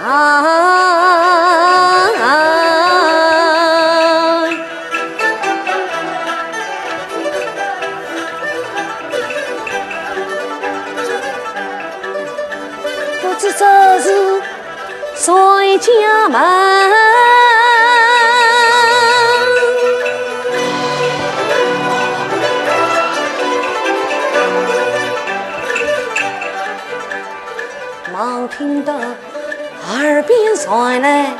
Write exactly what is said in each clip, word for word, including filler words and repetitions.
啊，不知这是谁家门？忙听得 耳边传来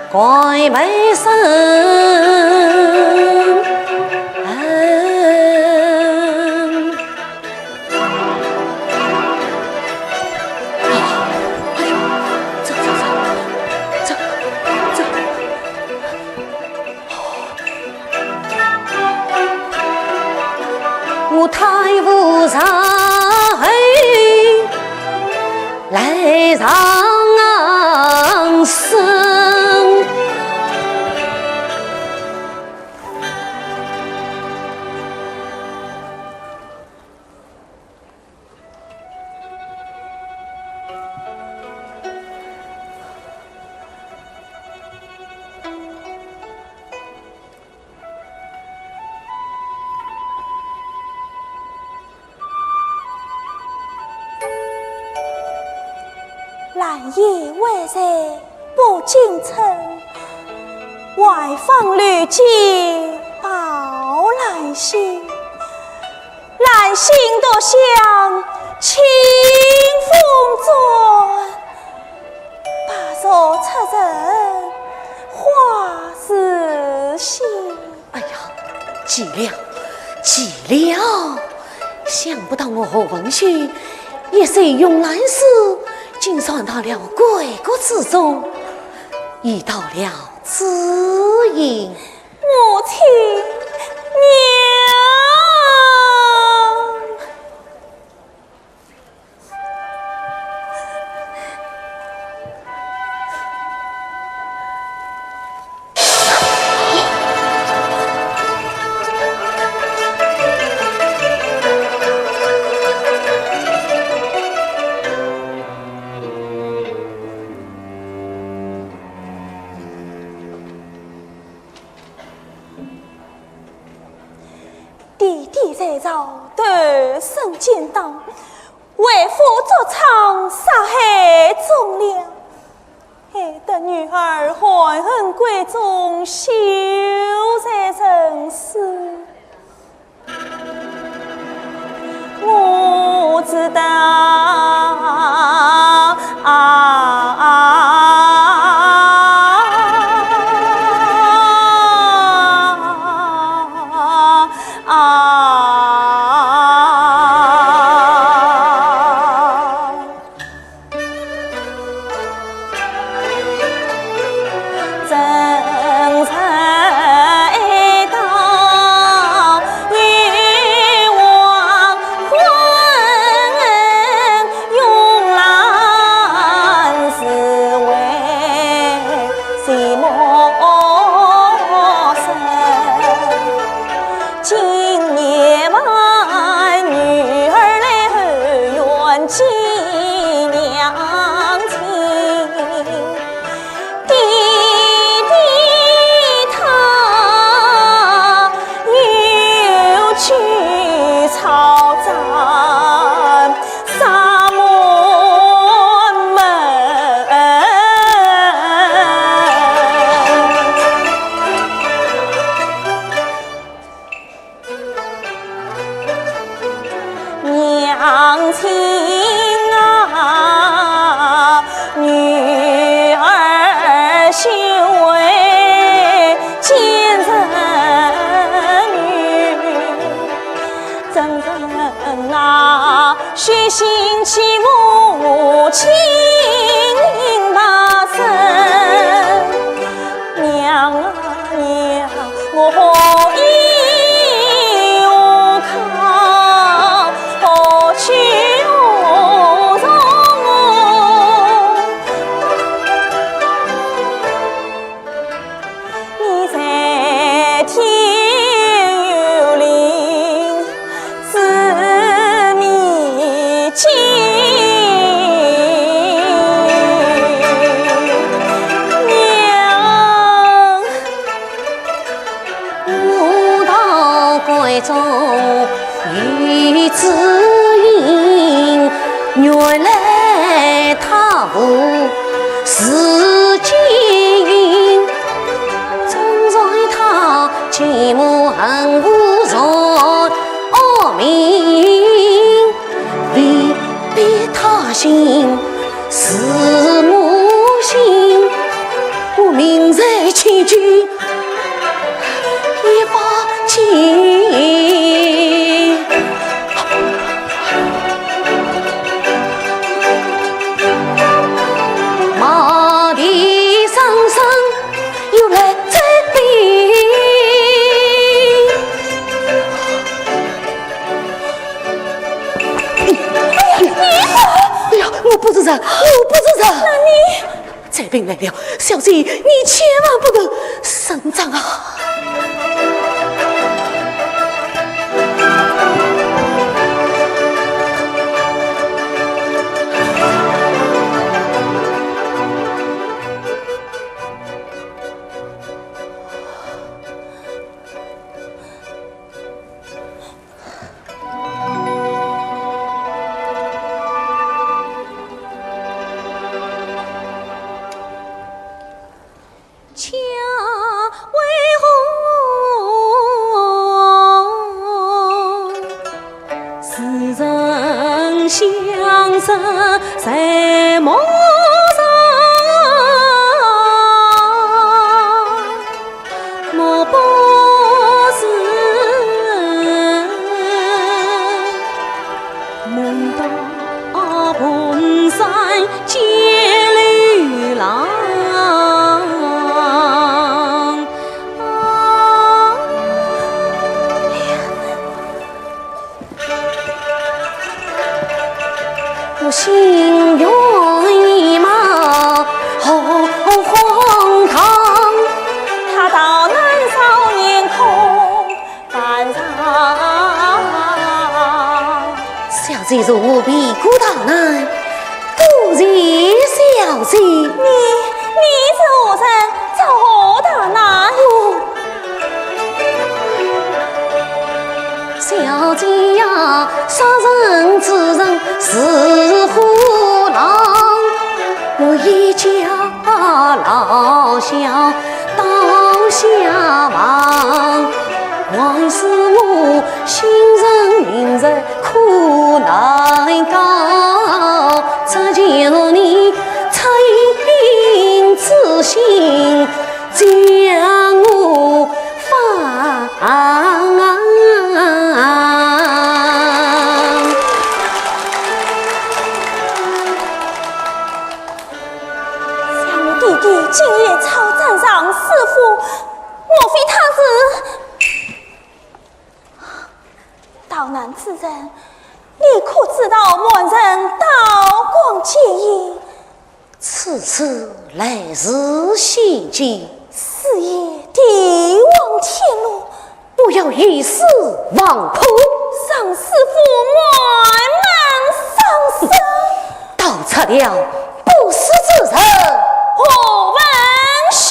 怪悲声。哎呦，这，这，这，这，这。 我太无常，来上身。 兰叶为谁不经春，外放绿叶抱兰心。兰心独向清风转，白首出尘花似雪。 哎呀，急了，急了！想不到我何文秀一首咏兰诗，竟传到了贵国之中，已到了紫禁。母亲，娘！爹爹在朝，投身奸党，为父作歹，杀害忠良，害得女儿含恨闺中，羞在人世。我知道，啊，啊，啊，啊。中有知音，原来他不是奸人，总算他寂寞恨不住恶名，未必他心是母心，我命在千军 一把剑。马蹄声声又来追兵。哎呀，你哎呀，我不是人，我不是人。那你 追兵来了，小姐，你千万不能声张啊！我心愿已满，何荒唐？他逃难少年空半场。小姐如何避过逃难？多谢小姐。你，你是何人？作何逃难？我 小姐呀，杀人之人是虎狼，我一家老小刀下亡，还是我性命命在苦难当，只求你恻隐之心， 将我放。想你弟弟今夜草斩张师父，莫非他是？ 逃难之人，你可知道满城刀光剑影？此事来势险急。是也，帝王天路，不要一时妄破。让师父满门伤生。逃出了不死之身，何文秀。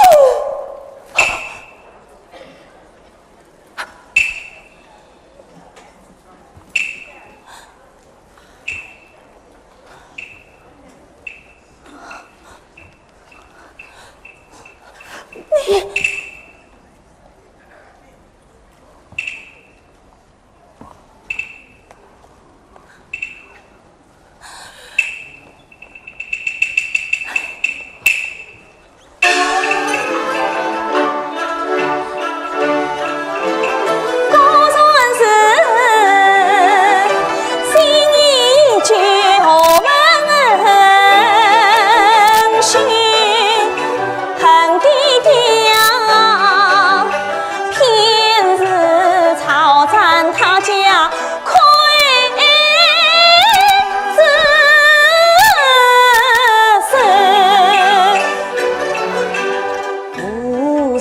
吾日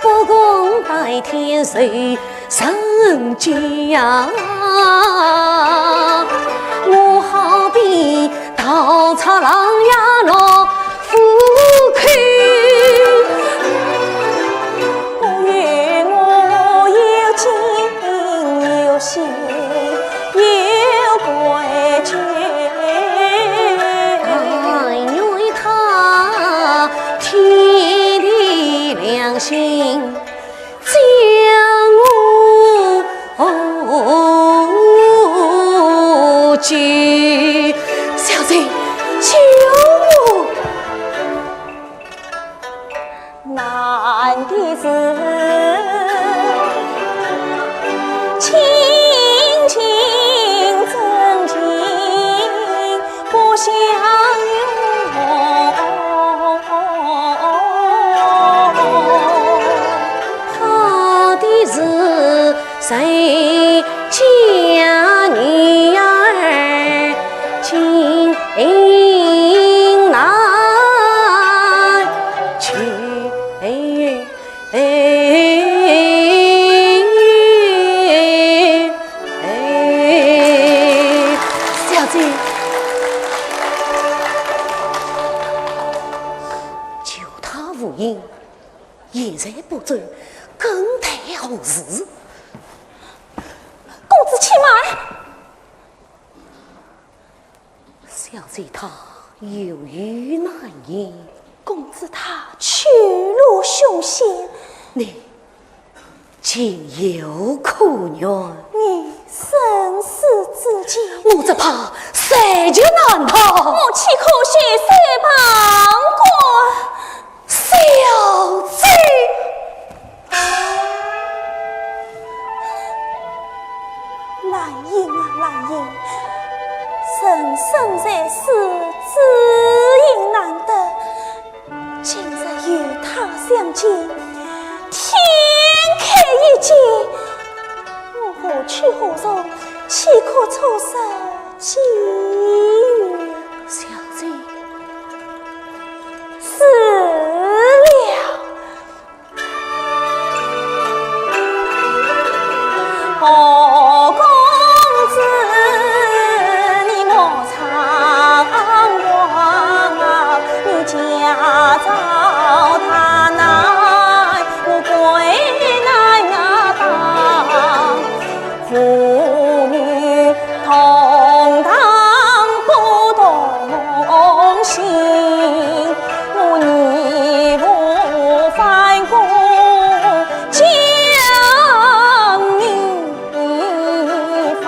不共戴天寿人间，我好比逃出狼牙牢虎口。不愿我有今难的是，亲情真情不相容。好的是谁家女儿情难去。哎，哎，哎，小姐，求他无应，现在不走，更待何时？公子且慢。 小姐她有意难言。公子他去路凶险，你情有可原。你生死之间，我只怕谁救难逃。我岂可袖手旁观？ 小姐。兰英啊，兰英，人生在世，知音难得，今日与他相见，天开一解，我何去何从，岂可错失机遇？小姐。 死了。何公子，你莫张狂，你假造他难，我跪难当。 父女同堂不同心，我义无反顾将你放。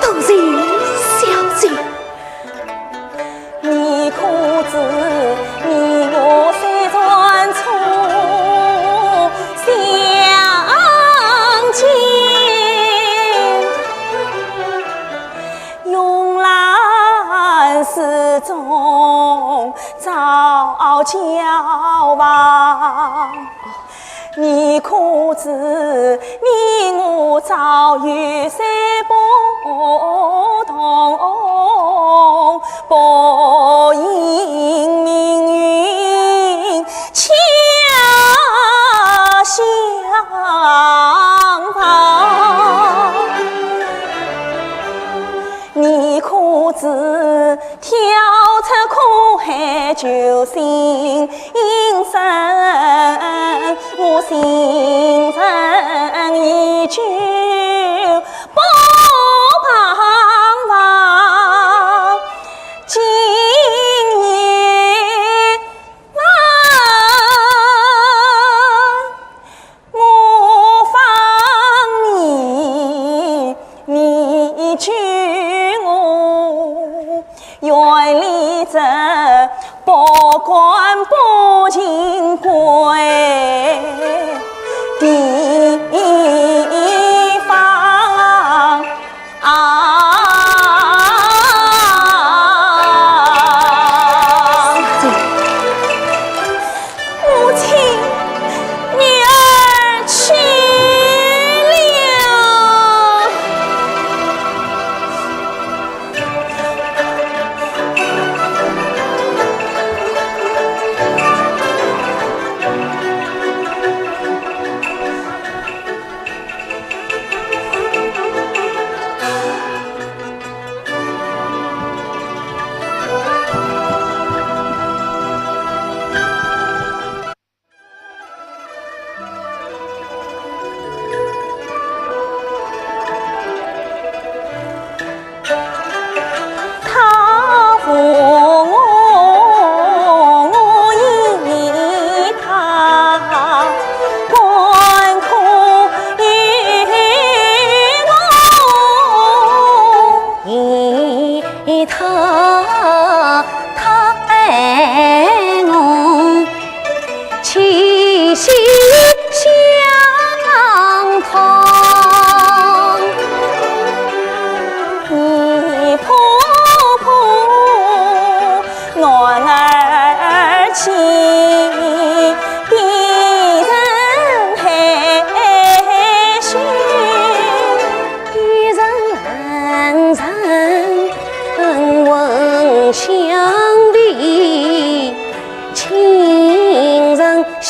多谢小姐。 你可知你我虽然初相见，慵懒诗中早交往。 你可知你我早有些不同，不因命运恰相逢。你可知 跳出苦海救心生，我心生已久不彷徨。今夜 我访你，你救我，远离这不官不情鬼的地方。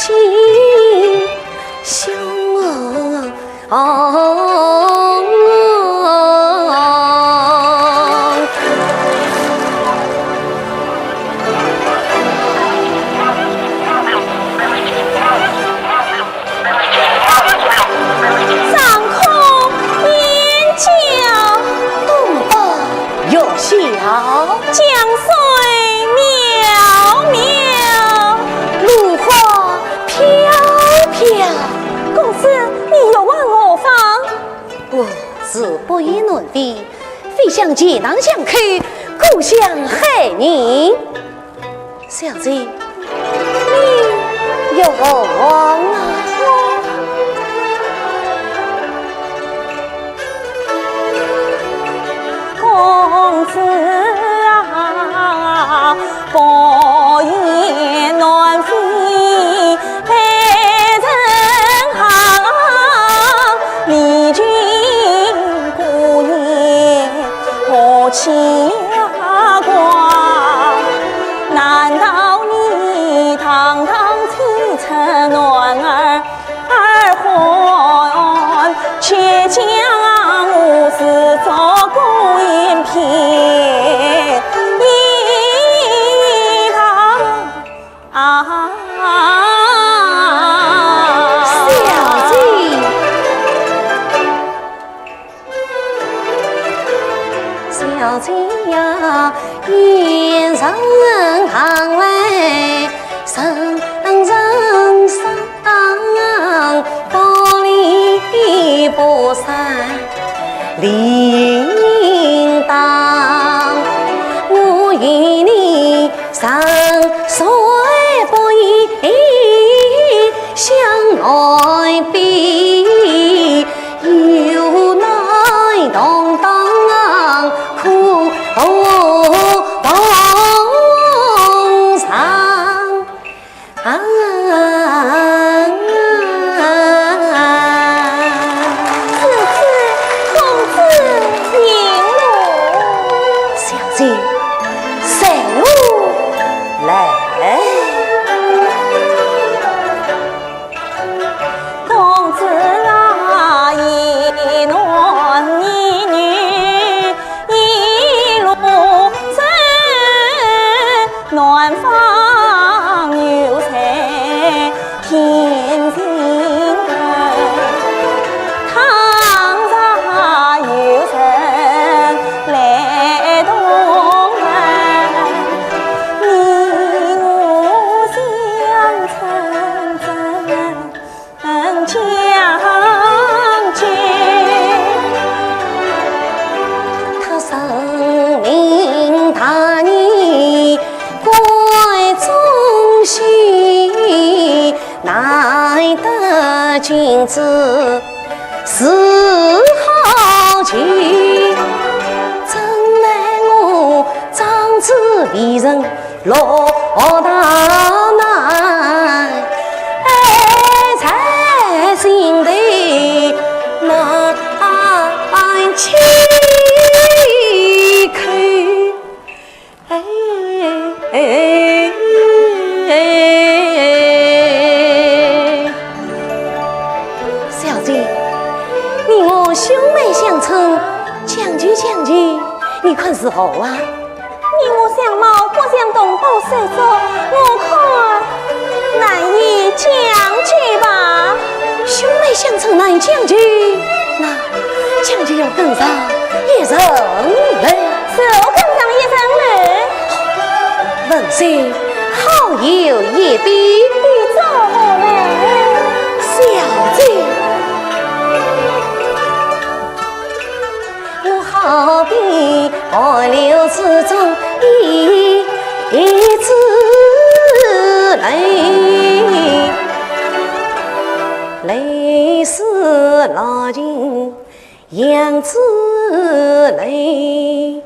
心胸啊。上空燕叫，东北月下，江水渺渺，芦花飘飘。公子，你欲往何方？我自北雁南飞，飞向钱塘江口，故乡海宁。 小姐，你又何往啊？公子啊，北雁南飞北辰杭，离君孤雁 何牵挂？难道你堂堂青出男儿，儿还却将我视作孤雁便宜吧？ 啊，小姐，小姐呀，雁上行来，声声声，玻璃不散铃铛。我与你 山水不移乡外边，有难同当苦同尝。 啊。公子，公子，引路。小姐，随我来。公子啊，雁南雁南 一路走，南方有谁听清？唐朝有人来东南，你我相称真 将军。他深明大义，关中心，难得君子是好棋。怎奈我长子未成 落大难，哎，在心头难开口。哎，哎，哎，哎。小姐，你我兄妹相称，将就将就，你看如何啊？ 你我相貌不像同胞手足，我看难以将就吧。兄妹相称难将就，那将就要跟上一层楼。是我跟上一层楼。文秀，好有一比。你走好了。小姐。 我好比寒流之中一滴泪，泪似落尽羊脂泪，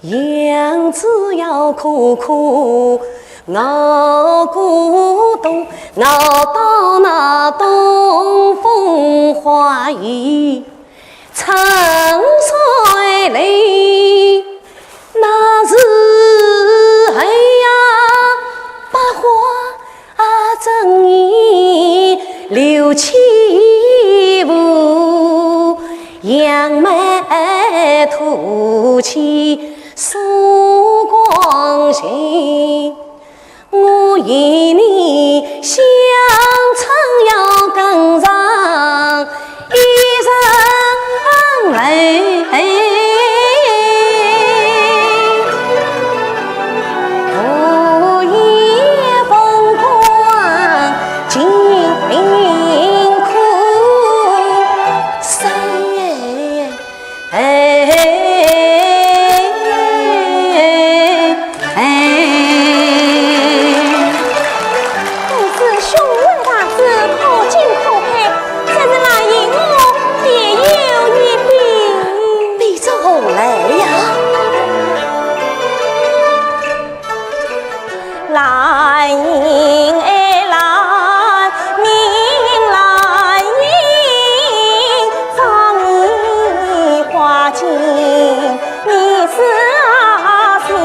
羊脂要苦苦熬过冬，熬到那东风化雨。 春水来，那时候呀，百花争艳柳起舞，杨梅吐气诉光阴。我与你相称要更上一层楼。无言风光 尽凭空生。哎，哎，哎。公子胸怀大志，可敬可佩，只是兰英我别有一病。你这何来呀？ 兰英哎，兰，名兰英，芳名花径，你是阿信？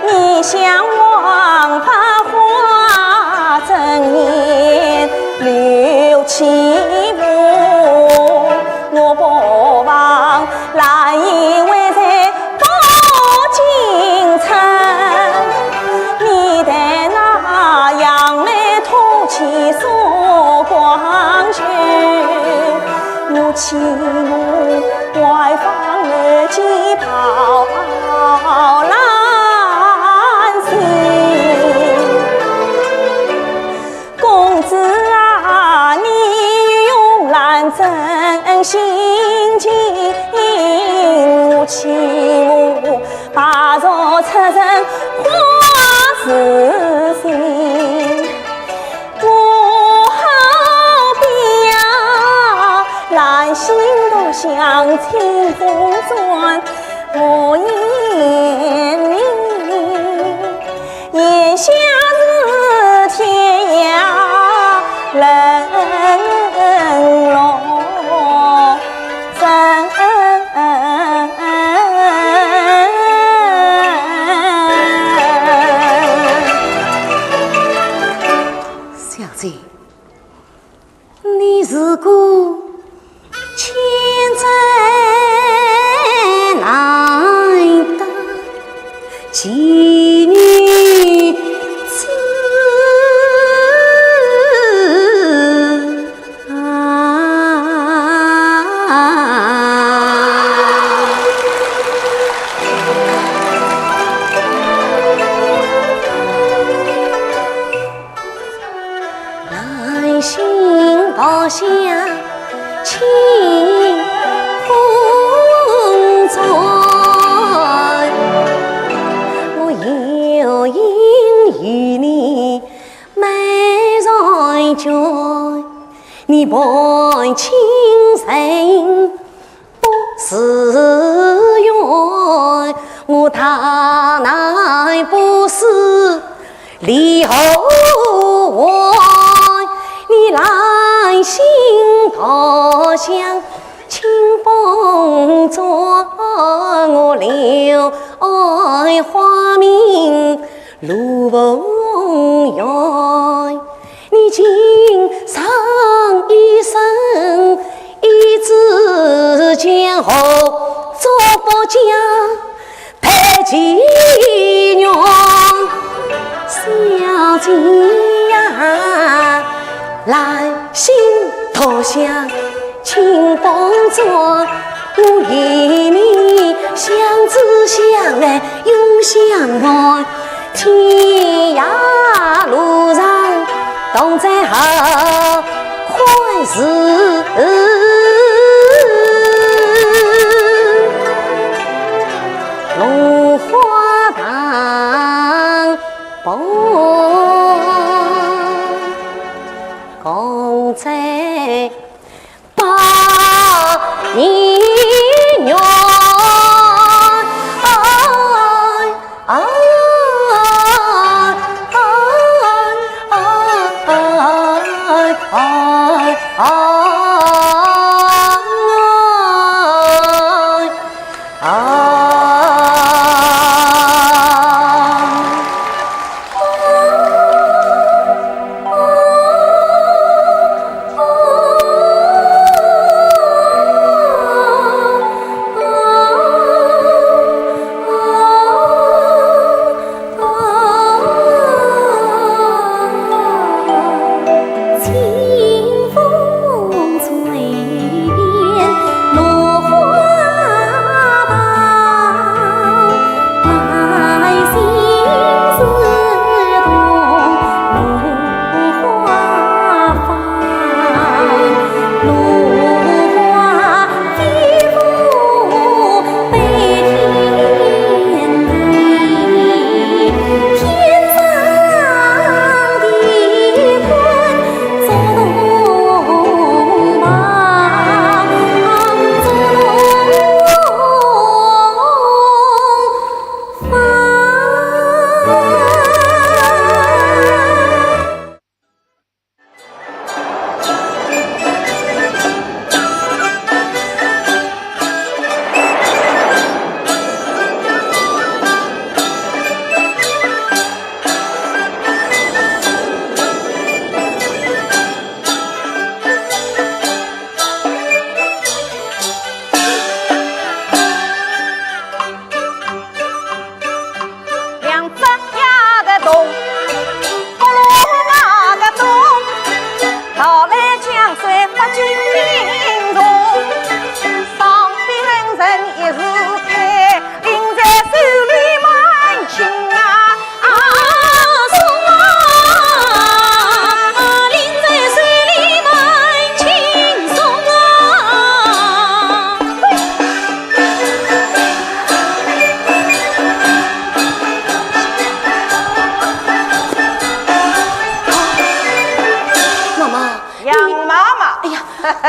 你向往百花争艳，柳起舞，我不忘兰英还在 不近称，你待那杨梅吐气诉光阴，我起舞外放楼前抛兰心。 公子啊，你用兰真心情，我起舞白若出尘花似锦。我好比啊，兰心独向清风转，我言你 言下是天涯沦落人。小姐， 你是个千载难得奇女子啊！兰心独向清风转，我有意与你眉山卷，你伴卿成 不是缘，我大难不死离后还。你兰心独向清风转，我柳暗花明 露无缘。你今生一生，一枝江河，做不嫁配奇缘。小姐呀，兰心独向清风转，我与你相知相爱永相伴。 天涯路上同在何欢时，落花当风共醉 百年缘。哎，哎，哎，哎，哎，哎，哎。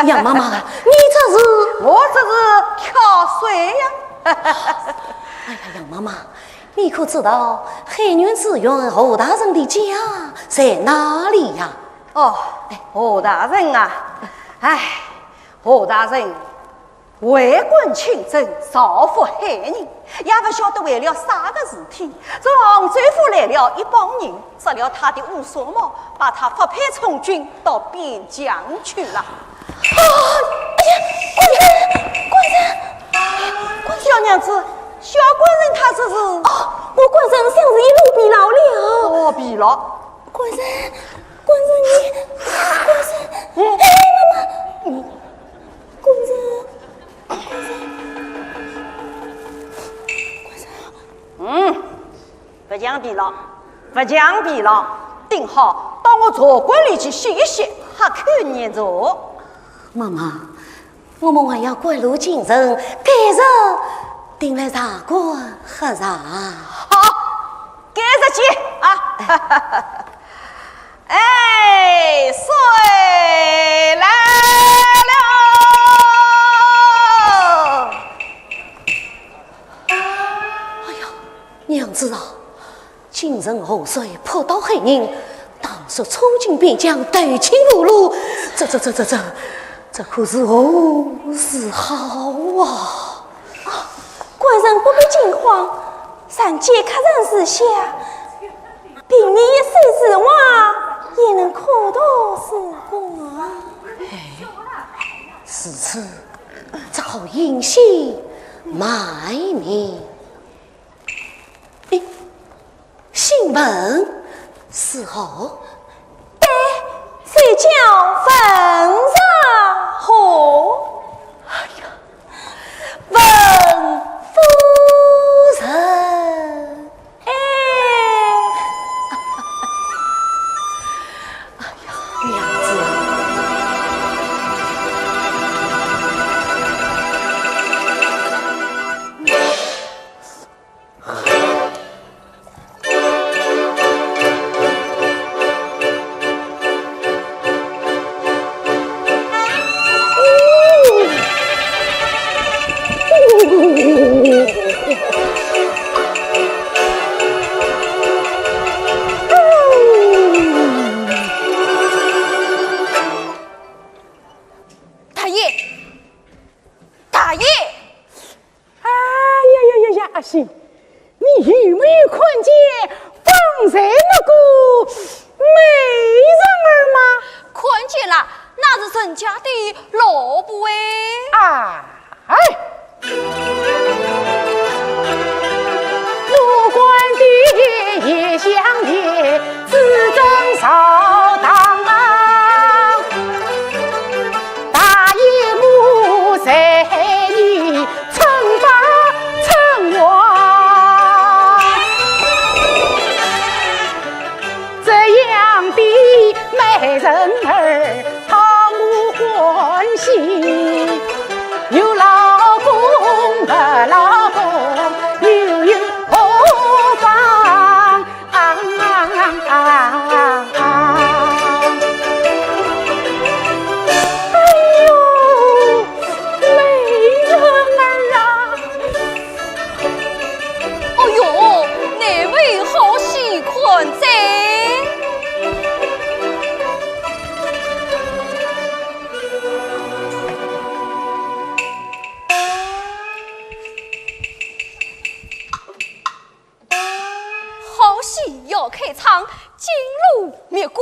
杨妈妈，你这是？我这是跳水呀。哎呀，杨妈妈，你可知道海宁知县何大人的家在哪里呀？哦，哎，何大人啊，哎，何大人为官清正，造福海宁，也不晓得为了啥个事体，从杭州府来了一帮人，捉了他的乌纱帽，把他发配充军到边疆去了。啊，哎呀，官人，官人，官人。小娘子，小官人他这是？哦，我官人想是一路疲劳了。哦，疲劳。官人，官人你，官人，哎，妈妈，官人，官人，官人。嗯，不讲疲劳，不讲疲劳，顶好到我茶馆里去歇一歇，喝口热茶。妈妈，我们还要赶路进城，改日定来茶馆喝茶。好，改日见啊。哎，水来了。哎呀，娘子啊， 京城河水扑到海宁，倘若闯进边疆，投亲无路，这这这这这，这可如何是好啊？官人不必惊慌，人杰客人自小，凭你一手之话，也能可度时光啊。哎，如此，只好隐姓埋名。 哎，姓文是否？对，就叫文若华。哎呀，文夫人。哎。哎呀，娘子啊。 大爷，大爷！ 哎呀呀呀呀，阿喜，你有没有看见方才那个美人儿吗？看见了，那是人家的老婆哎。啊，哎。 哎呦，美人儿啊！哦哟，难为好戏看哉。 好戏要开唱，紧锣密鼓。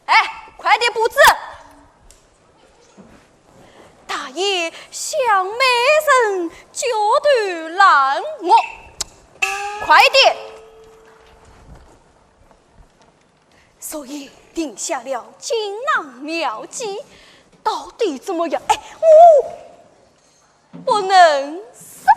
哎，快点布置！大爷想美人，就得拦我。快点！所以定下了锦囊妙计，到底怎么样？哎，我 不能说。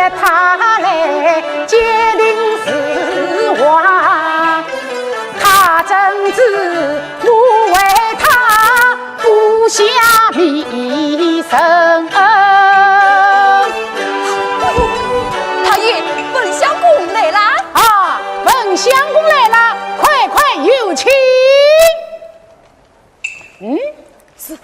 他来鉴定是话，他怎知我为他布下迷阵。太爷，文相公来啦！啊，文相公来啦，快快有请。嗯，是。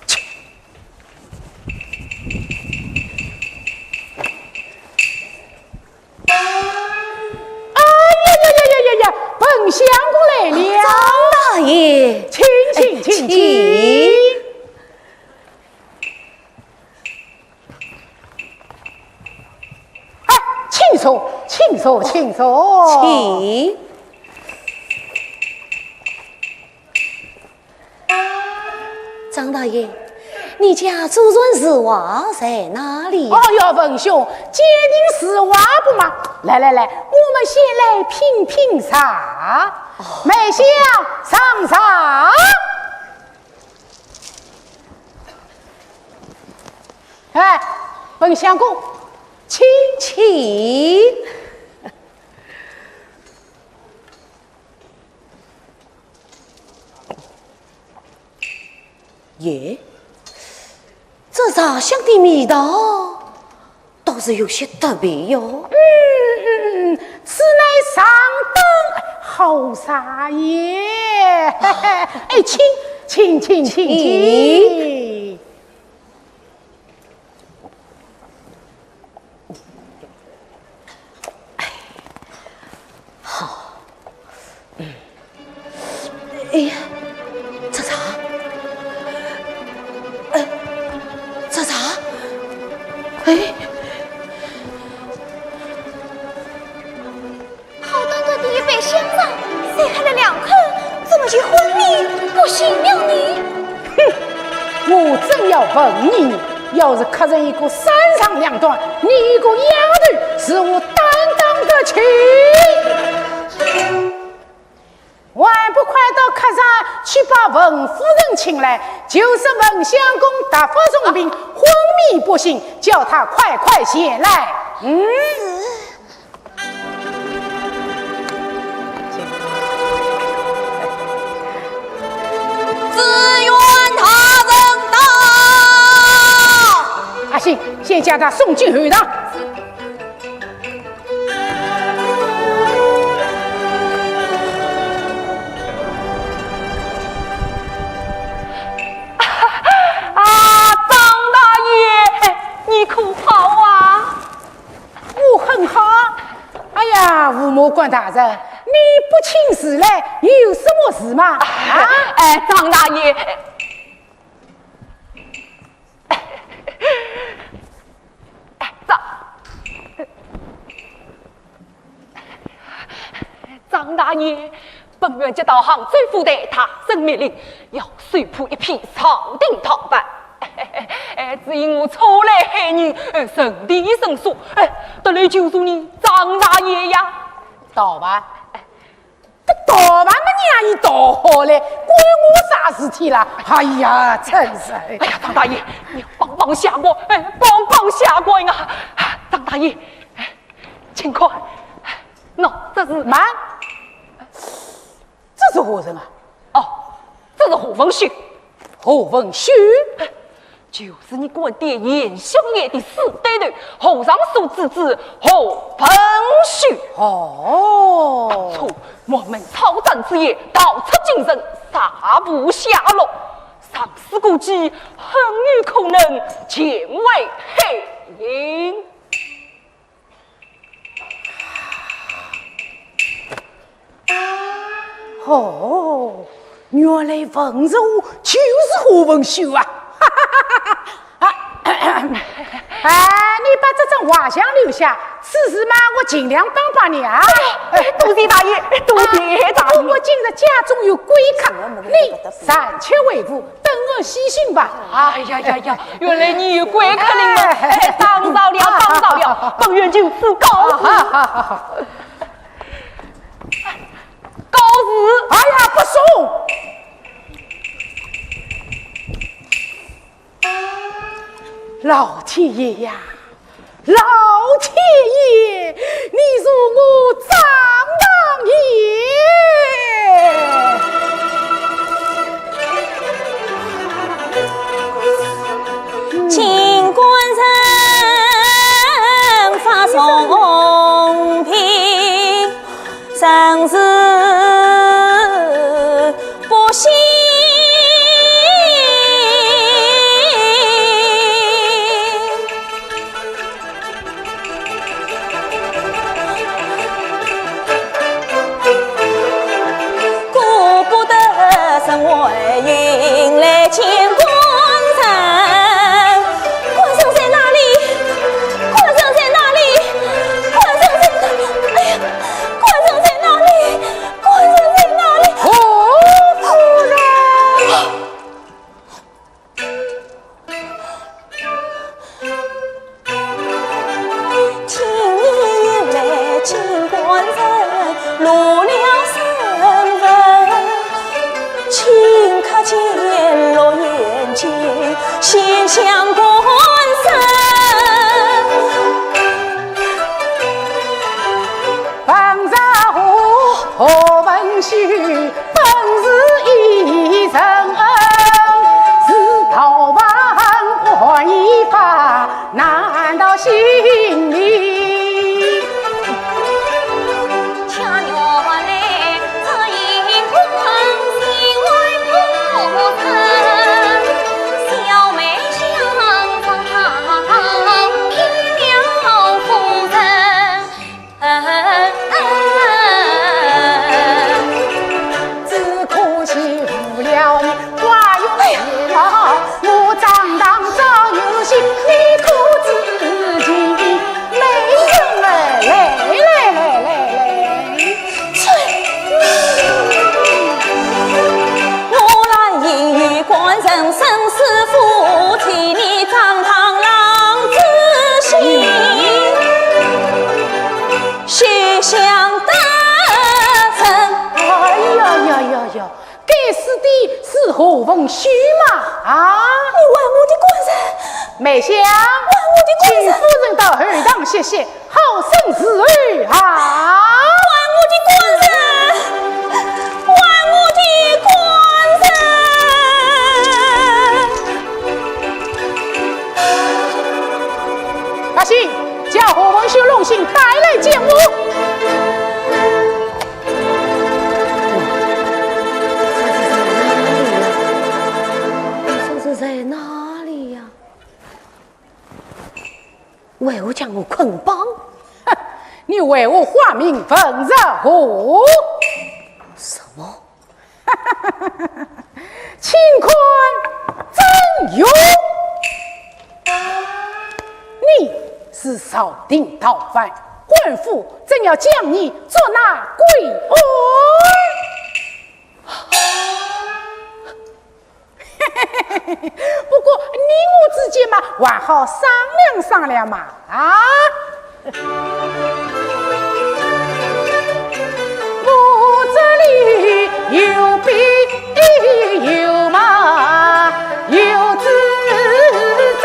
哎呀呀呀呀呀呀，文相公来了。张大爷，请请请请。哎，请坐，请坐，请坐。请。 张大爷，你家祖传字画在哪里呀？哦哟，文兄，鉴定字画不嘛？来来来，我们先来品品茶。哦。梅香，上茶。哎，文相公，请。请。 耶，这茶香的味道倒是有些特别哟。嗯，嗯，嗯，此乃上等好茶耶。哎，请，请，请，请，请。请。 好。嗯。哎呀，这茶，哎，这茶，哎。好端端的一杯香茶，才喝了两口，怎么就昏迷不醒了呢？哼，我正要问你呢，要是磕成一个三长两短，你一个丫头如何担当得起？还不快到客上去把文夫人请来，就说文相公突发重病，昏迷不醒，叫她快快前来。嗯？ 知县大人到。阿信，先将他送进后堂。啊，张大爷，哎，你可好啊？ 我很好。哎呀，吴某官大人，你不请自来，有什么事吗？啊？哎，张大爷，张，张大爷， 本院接到杭州府台大人密令，要搜捕一批朝廷逃犯。哎，只因我初来海宁，哎，人地生疏，哎，特来求助你张大爷呀。逃犯？哎，搿逃犯么让伊逃好嘞，关我啥事体啦？哎呀，真是！哎呀，张大爷，你帮帮下官，哎，帮帮下官啊！张大爷，哎，请看，喏，这是……慢！ 这是何人啊？哦，这是何文秀。何文秀？就是你官店严相爷的死对头，何尚书之子何文秀。哦。当初我们草菅之夜逃出京城，查无下落，上司估计很有可能前往海宁。 哦，原来文人就是何文秀啊！啊，哎，你把这张画像留下，此事嘛，我尽量帮帮你啊。哎，多谢大爷，多谢大爷。啊，不过我今日家中有贵客，你暂且回府，等我细讯吧。啊。哎呀呀呀，原来你有贵客临门，哎，打扰了，打扰了，本院就此告辞。好，好，好，好。 告辞。哎呀，不送。老天爷呀，老天爷！我张唐也。金官人发重病， 生死不幸。顾不得身回营来见官人。官人在哪里？官人在哪里？官人在哪里？哎呀，官人在哪里？ 官人在哪里？哦，夫人。今夜来见官人，露了身份，顷刻间落眼睛，先向官人。 彭兆和、何文秀本是一人，是逃亡还一法，难逃性命。恰原来这一关，心怀不忍，小妹相让，骗了夫人。 只可惜无聊你，花容月貌，我张唐早有心，你可知情？美人儿，来来来来来。我来意与官人生死夫妻，你张唐郎之心。 休想得逞。哎呀呀呀呀，该死的是何文秀嘛？啊？你还我的官人？梅香，还我的官人。请夫人到后堂歇息，好生伺候啊。还我的官人，还我的官人。 阿喜，叫何文秀弄醒带来见我。你说是在哪里呀？为何将我捆绑？哼，你为何化名文兆和？什么？ 请看曾荣，你是朝廷逃犯，官府正要将你捉拿归案。不过你我之间嘛，还好商量商量嘛，啊？ 我这里有兵有马有支仗，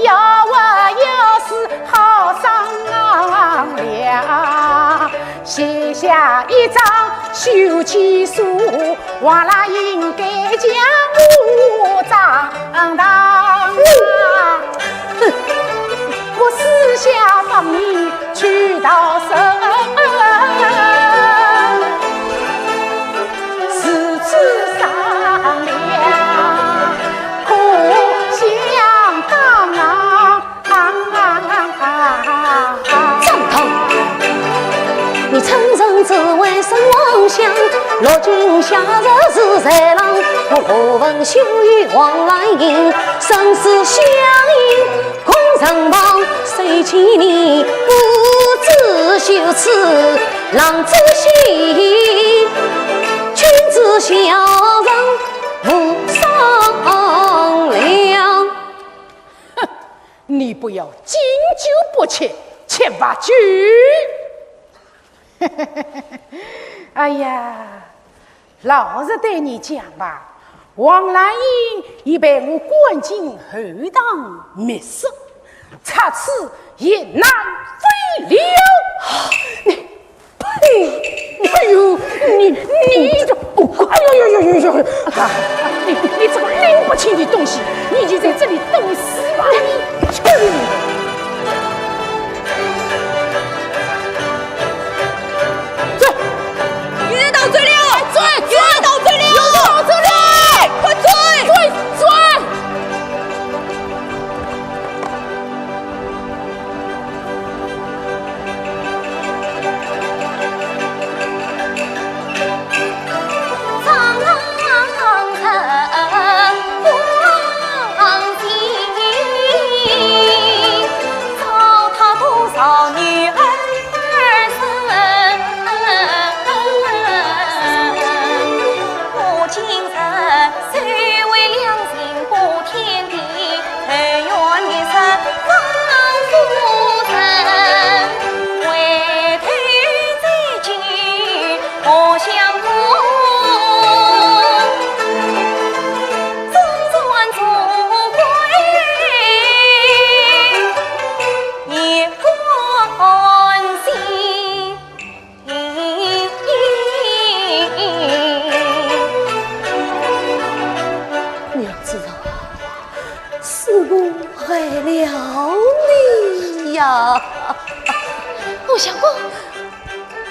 要活要死好商量。写下一张休妻书， 王兰英该将我张唐啊，哼，我私下放你去逃生，如此商量，可相当啊。 张唐，你趁人之危身亡乡，落井下石是豺狼。我何文秀与王兰英，生死相依共身旁。谁见你不知羞耻狼之心，君子小人无商量。 哼，你不要敬酒不吃吃罚酒。哎呀，老实对你讲吧，王兰英已被我关进后堂密室，出此一难非了。你，呸！哎呦，你，你这，哎呦呦呦呦呦！啊，你，你这个拎不清的东西，你就在这里等死吧！你，去你的！走，你到这里，走，走，到这里，到这里，快走，走，走！娘子啊，是我害了你呀！我相公，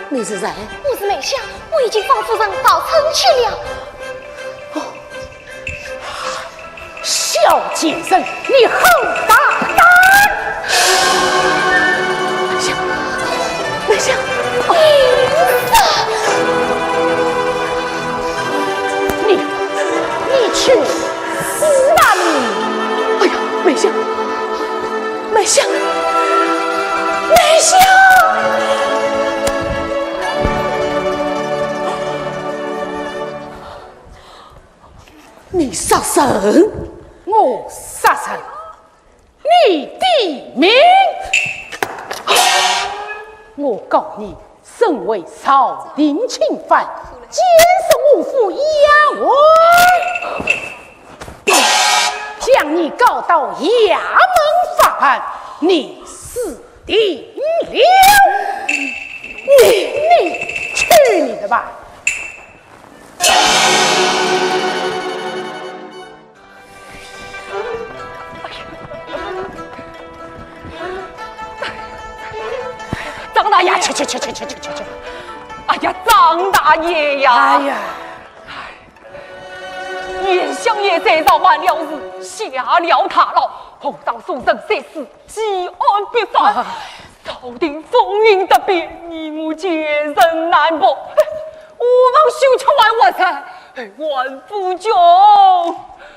你是谁？我是梅香，我已经放夫人到此去了。哦， 小贱人，你好大胆！梅香，梅香，你，你去死吧你！哎呀，梅香，梅香，梅香！ 你杀人！我杀人，你抵命！我告你身为朝廷钦犯，奸食我府丫鬟，将你告到衙门法办，你死定了！你，你去你的吧！ 张大爷！哎呀，去去去去去去去去！哎呀，张大爷呀！哎呀！严相爷在朝还了事，下了大牢，皇上所赐三司， 治安必法，朝廷风云突变，你我奸臣难报。我们休吃还活着，还富穷。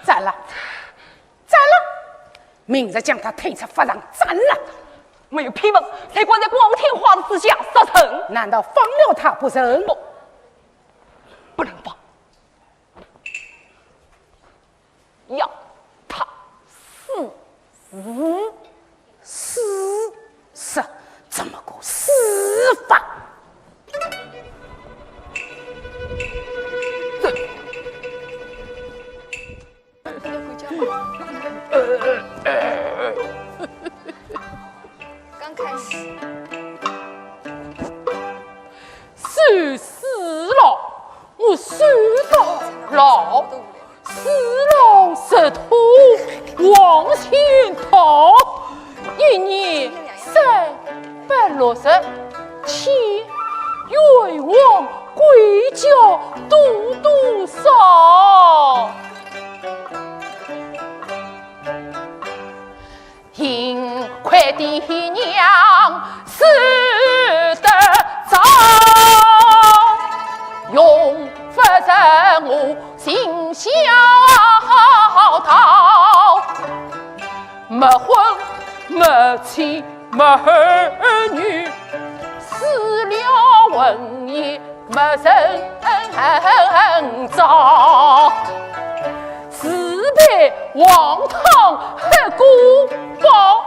斩了，斩了！明日将他推出法场斩了。没有批文，才关在光天化日之下杀人。难道放了他不成？不，不能放。 要他死。死？死？怎么个死法？这……刚开始。 受死了，我受到了，死了十头往前逃，一年三百六十天，冤枉鬼叫多多少。 幸亏爹娘死得早，容不得我尽孝道。没婚没妻没儿女，死了魂也 没人找，自被黄汤黑锅包，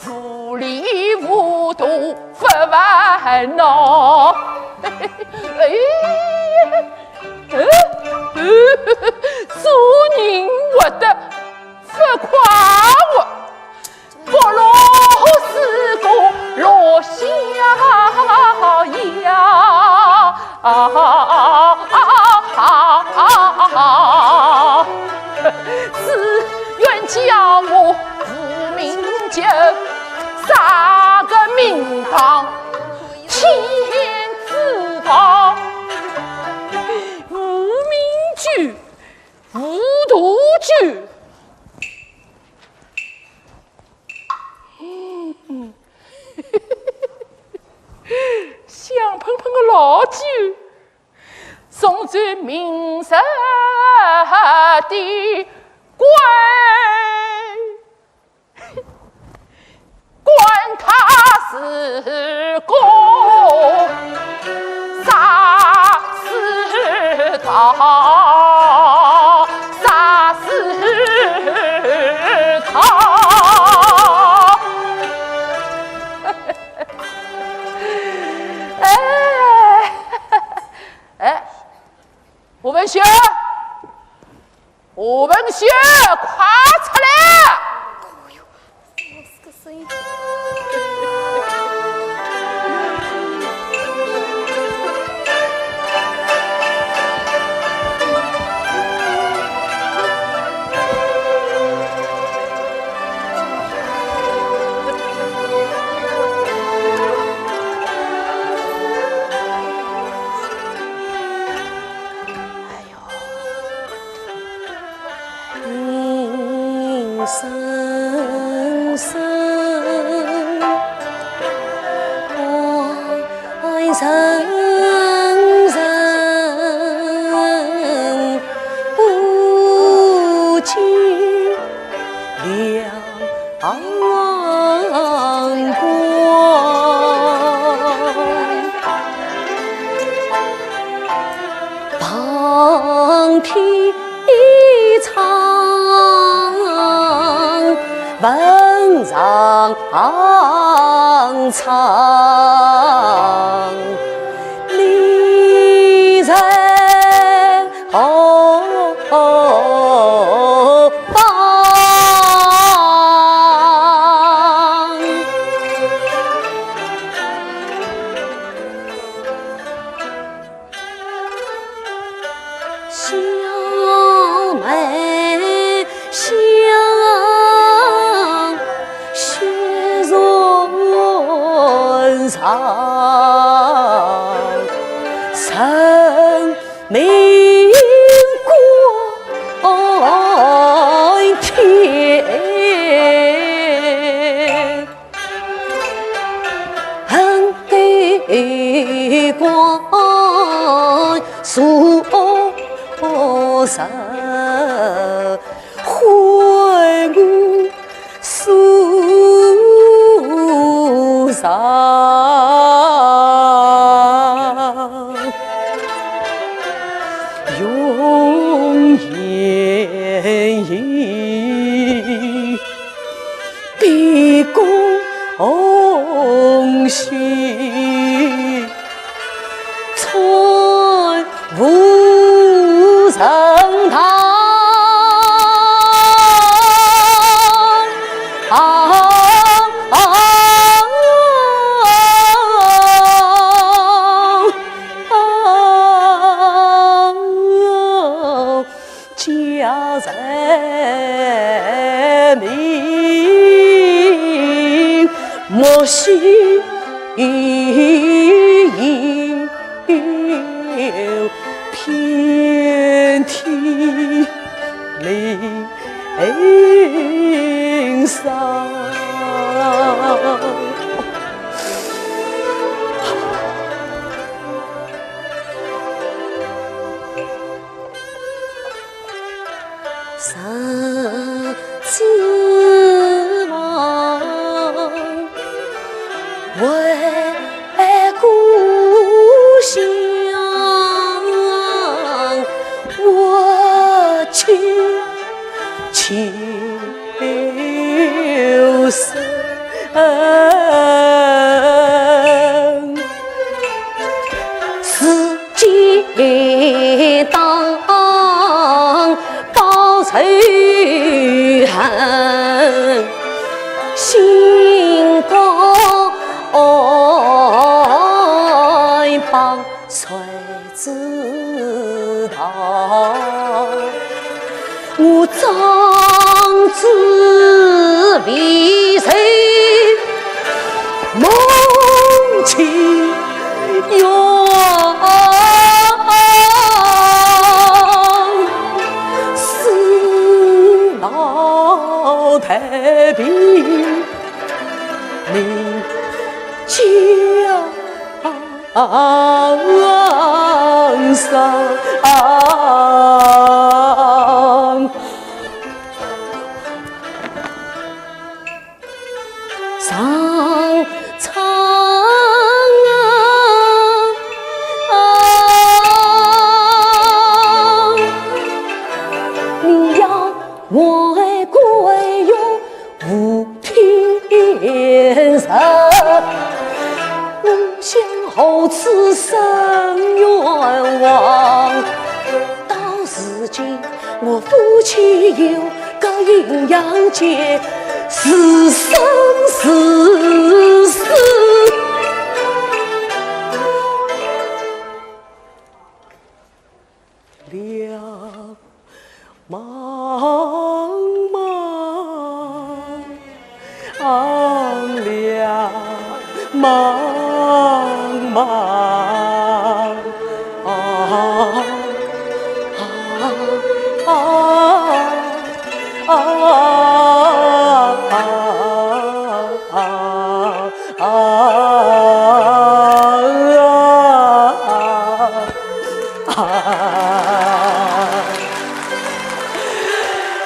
无里无途不烦恼。哎，哎，做人活得不快活， 不落四顾落西中州名士的官，管他是公，啥是道，啥是道。哎，哎， 吴文秀，吴文秀，快出来！哎呦，什么个声音？哎呦，人生生，爱人生，不见了 阳光，旁听一场文上唱，你在 哦，哦，哦，小妹相 雪容上，人民观天，恨对光所受。 欢呼诉上，永远以毕恭毕敬 家人民，莫惜有遍体鳞伤。 人之望，为故乡活尽求生。 世间当报仇恨，心高安邦谁知道？ 我壮志未酬，梦清月，死老太平，命交 安身。上苍啊，你呀，我爱归哟 无天日，我想何处伸冤枉？到如今我夫妻有个阴阳界，是生是死。 两茫茫，两茫茫，啊啊啊啊啊啊！ 啊啊啊！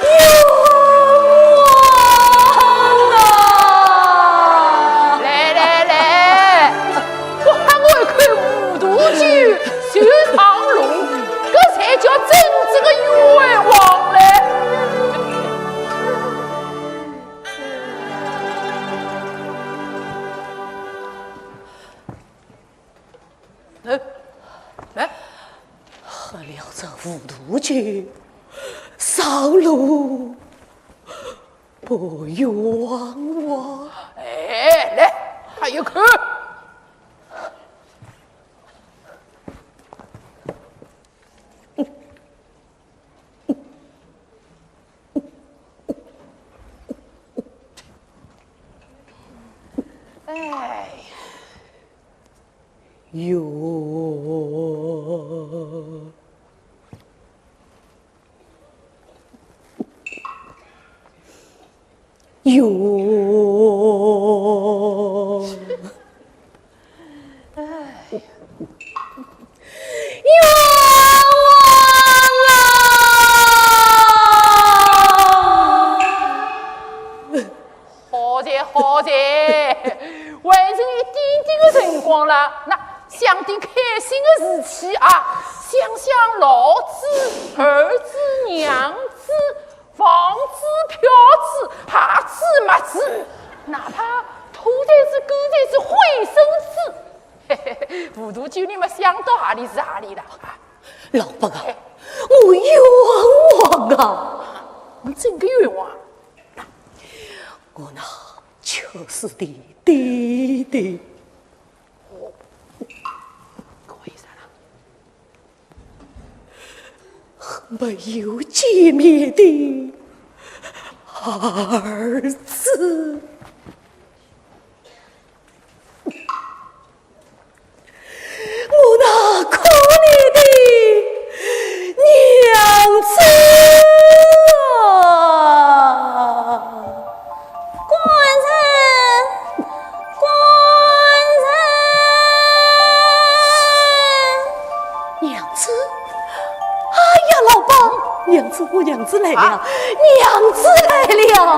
冤枉啊！来来来，我喊我一口五毒酒，酒上路，搿才叫真正的冤枉嘞！ 哎，哎，喝了这五毒酒，上路不冤枉。哎，来，还有口。 哎，哟，哟。 哎，冤枉啊！好哉，好哉，还剩一点点的辰光了，那想点开心的事体啊，想想老子、儿子、娘子、 房子、票子、鞋子、袜子，哪怕土台子、狗台子、卫生纸。嘿嘿嘿，五毒酒你们想到哪里是哪里了。老伯啊，哎，我冤枉啊！你真个冤枉？我那确实的爹爹，哦，可以啥了？ 没有见面的儿子，我那可怜的娘子啊！官人，官人！ 娘子，哎呀，老伯，娘子，我娘子来了，啊，娘子来了，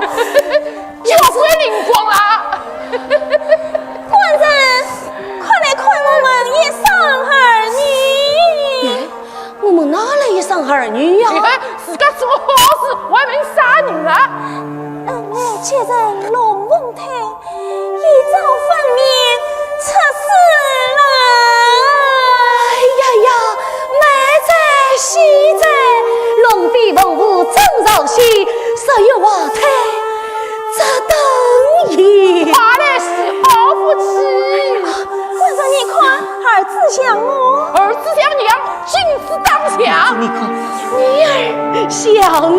娘子。灵光啦！官人，快来看我们一双儿女。哎，我们哪来一双儿女呀？你看，自家做好事，还问啥人啊？恩爱结成龙凤胎， 一朝分娩出世了。哎呀呀，妹哉，喜哉，龙飞凤舞真朝喜，十月怀胎这等喜。快来喜好福气。啊，官人你看，儿子像我。儿子像娘，君子当像。你看， 女儿像我。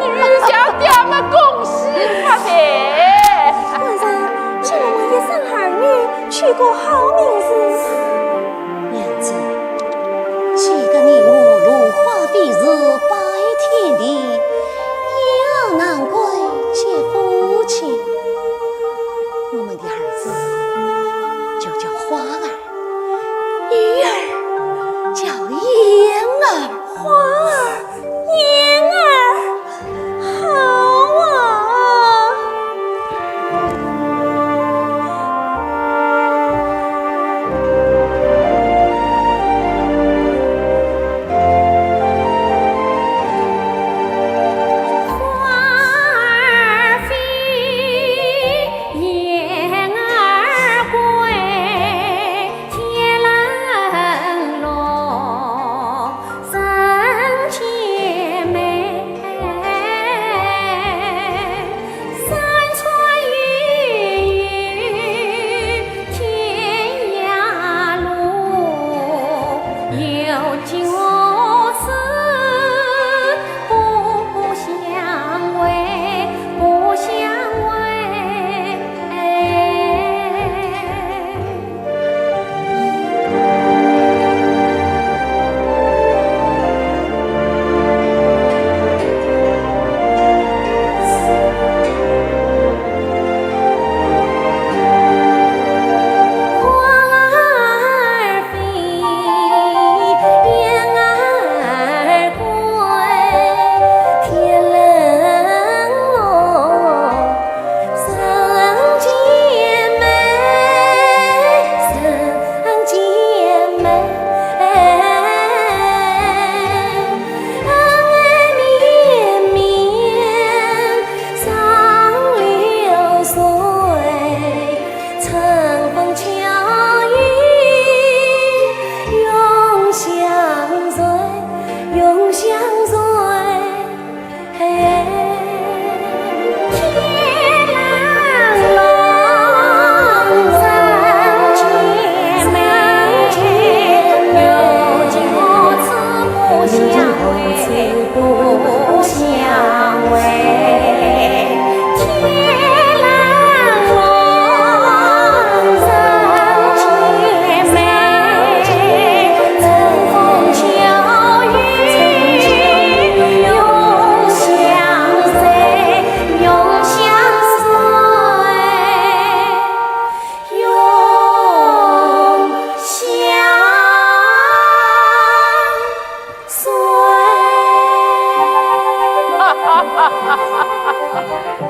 女儿像爹么恭喜发财。官人，请我们一双儿女取个好名字。娘子，既然你我龙华非是拜天地，也难怪结夫妻。我们的儿子就叫花儿， 女儿叫莺有情我痴不相违，不相违。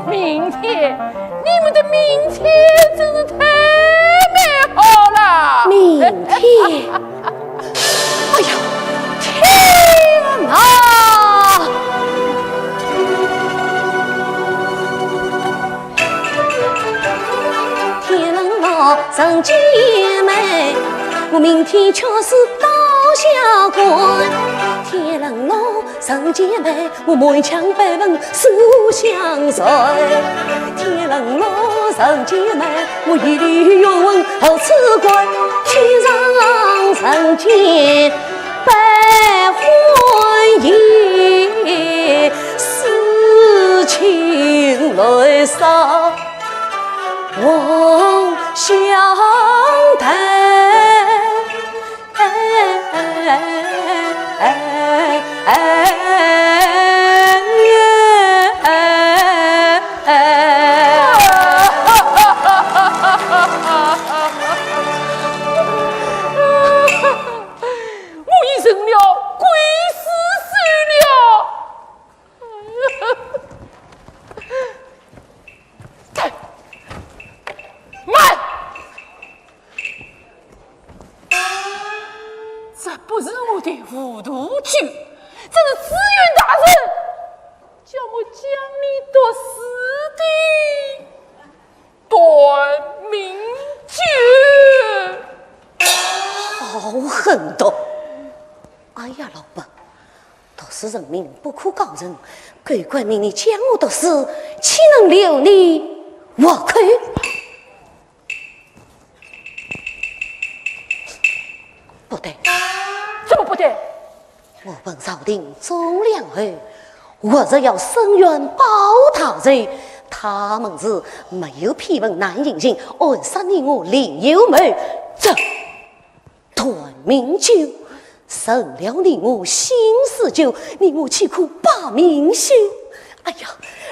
明天，你们的明天真是太美好了。明天？哎呀，天哪！天冷了，上街妹，我明天却是到下关。天冷了，上街妹，我满腔悲愤诉相随。天冷了，上街妹，我一粒冤魂何处关？天上人间悲欢喜，世情来烧黄香台。 我已成了鬼使神了。慢！这不是我的糊涂酒，这是知县大人叫我将你毒死的 断命酒。好狠毒！哎呀，老伯，毒死人命不可告人，狗官命你将我毒死，岂能留你活口？不对，怎么不对？ 我本朝廷忠良后，我若要伸冤报大仇，他们是没有批文难行刑，暗杀你我另有谋。这断命酒，成了你我心死酒，你我岂可罢命休？哎呀，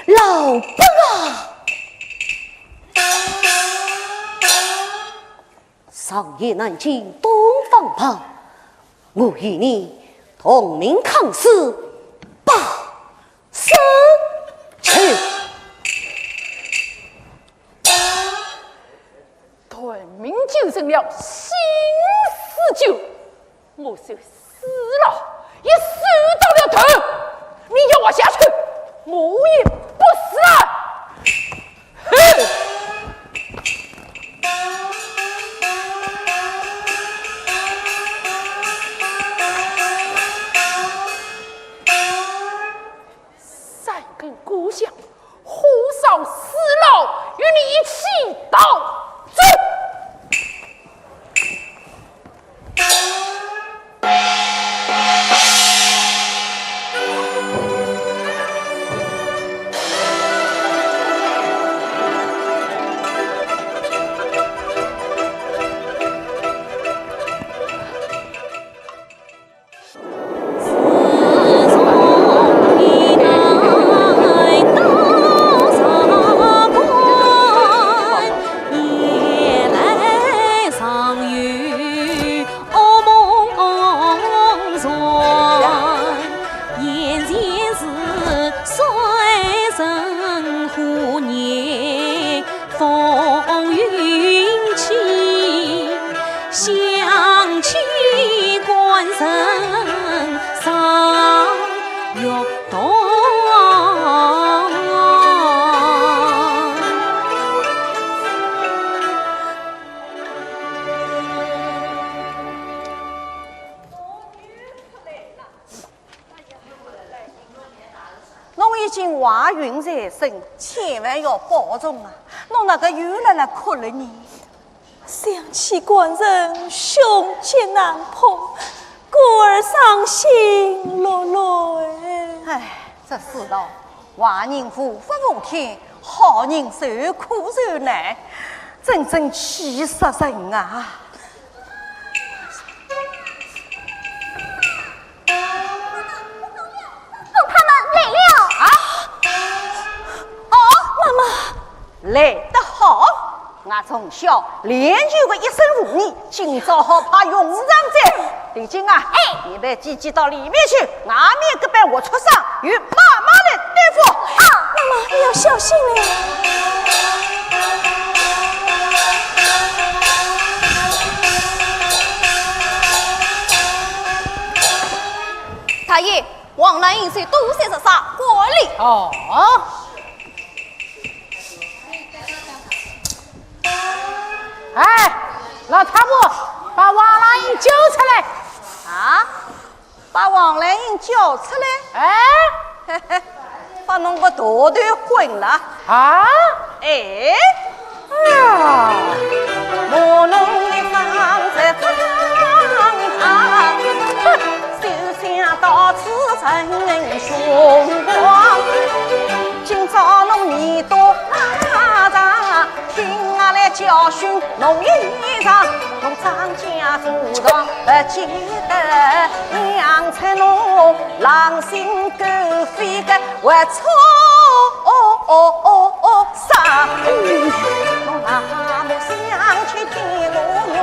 老伯啊！上言难尽东方白， 我与你同命抗死，罢手去。断命酒成了心死酒，我虽死了，也死到了头。你要活下去，我也不死了。 哼！三更故乡，火烧四老，与你一起逃走。已经怀孕在身，千万要保重啊！侬哪个又辣辣哭了呢？想起官人凶吉难破，故而伤心落泪。唉，这世道，坏人无法无天，好人受苦受难，真正气煞人啊！ 他们来了。啊？哦，妈妈。来得好，我从小练就个一身武艺，今朝好派用场哉。丽菁啊，哎，你陪姐姐到里面去，外面搿班活畜生由妈妈来对付。啊，妈妈，你要小心嘞。 大爷，王兰英是多谢这啥过礼。哦。哎，老太婆，把王兰英救出来。啊？把王兰英救出来？哎。 把侬个大头昏了。啊？哎。哎呀。莫弄得方才方长，休想到此成凶光。今朝侬耳朵拉长，听我来教训侬一场，侬张家祖上不见得，养出侬狼心狗肺个 我错啥？我那么想去天罗庙，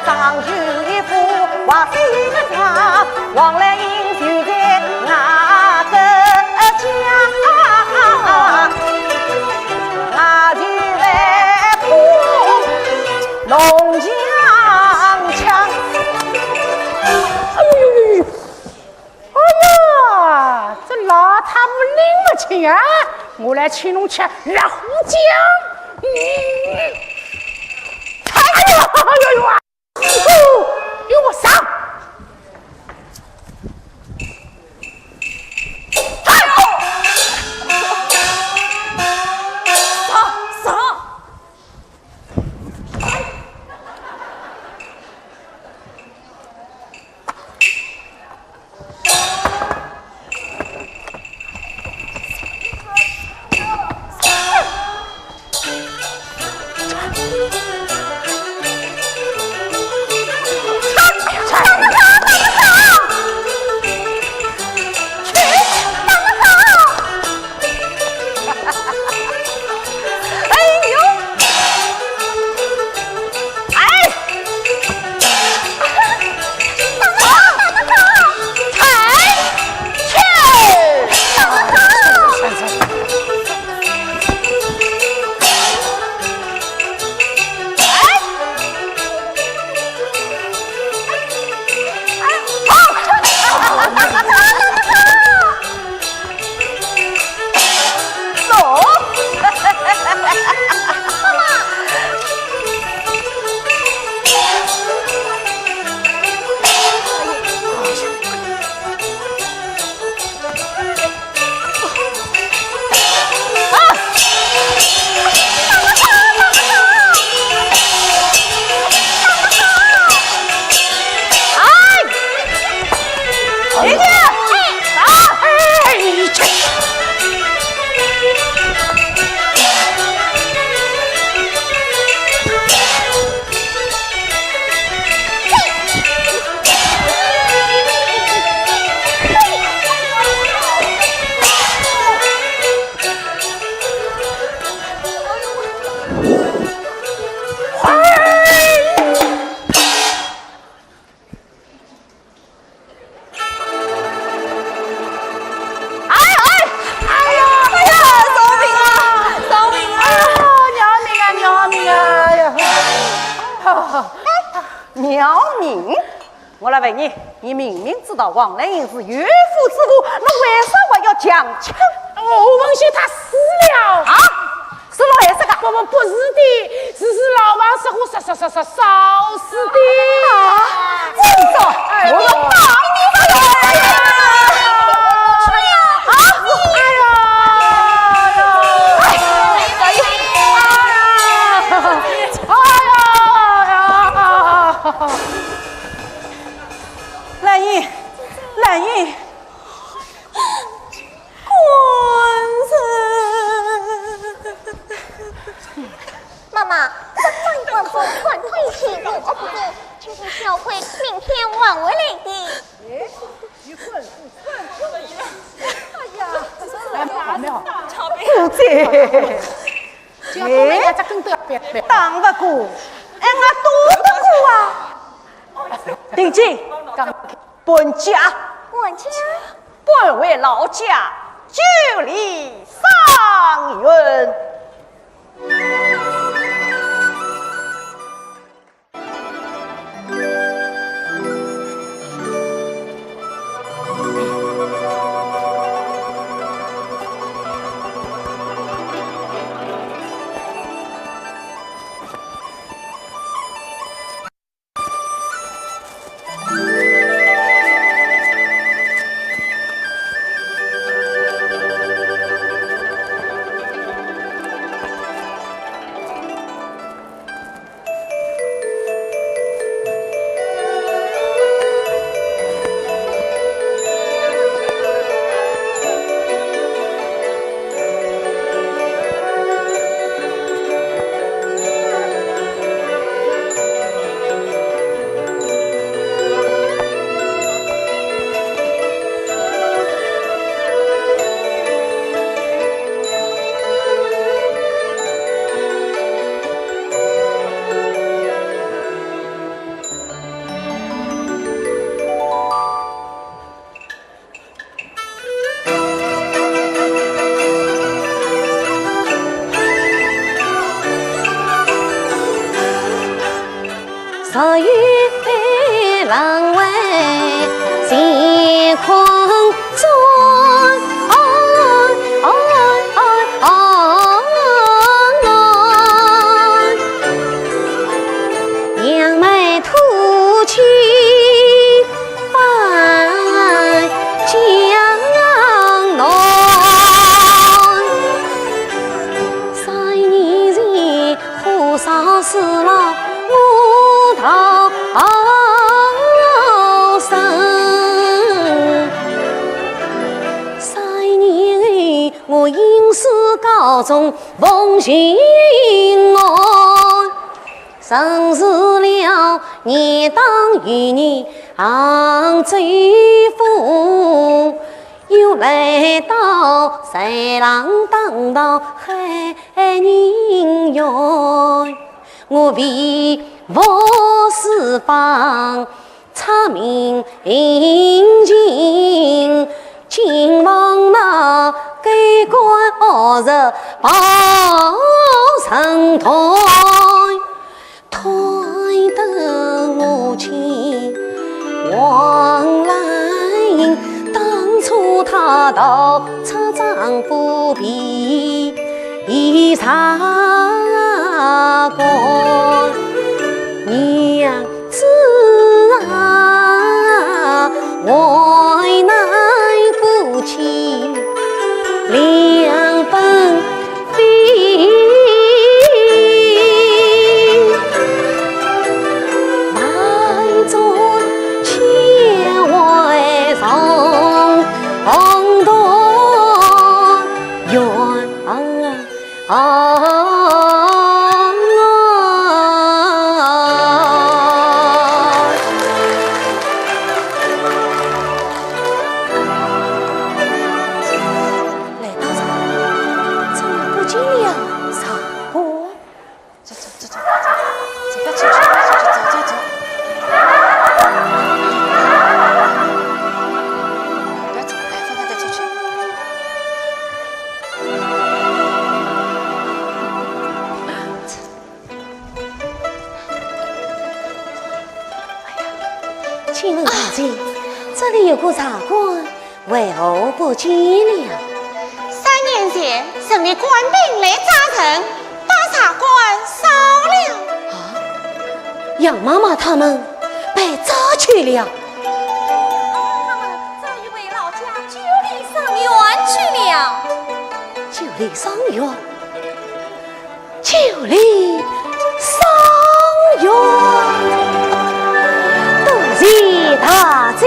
张有一副话非个话，王兰英就在俺个家，俺就来破龙墙墙。哎呦呦呦！ 哎呀，这老太婆拎勿清啊！我来请侬吃老虎酱。嗯。哎呀，哎呦，哎呦啊！哦，给我上！哎呦！上，上！ 哎呦！哎！哎！去！哎，哎，哎呀，哎呀，饶命啊，饶命啊！哎呀，饶命啊，饶命啊！哎呀，饶命！我来问你，你明明知道王兰英是有妇之夫，侬为啥还要强抢？我文秀她死了。啊？ 是侬害死个？不，不，不是的，是，是老王失火烧，烧，烧，烧死的。啊，真的？哎呦。我要打你！啊，哎呀，哎，官人。妈妈，这官人官推起我不走，就是小鬼明天还回来的。哎，你官人官推，哎呀，这是来不好了。不对。 哎，打不过，哎，我打不过啊。定金，搬家。搬家？搬回老家，九里桑园。来到上，怎么不见了？上官。走走走走走走，走，不要出去，不要出去，走走走。不要走，来，放他再出去。 请问大姐，这里有个茶馆，为何不见了？三年前，城里官兵来抓人，把茶馆烧了。啊，杨妈妈他们被抓去了。杨妈妈早已回老家九里桑园去了。九里桑园？ 九里桑园，多谢大姐。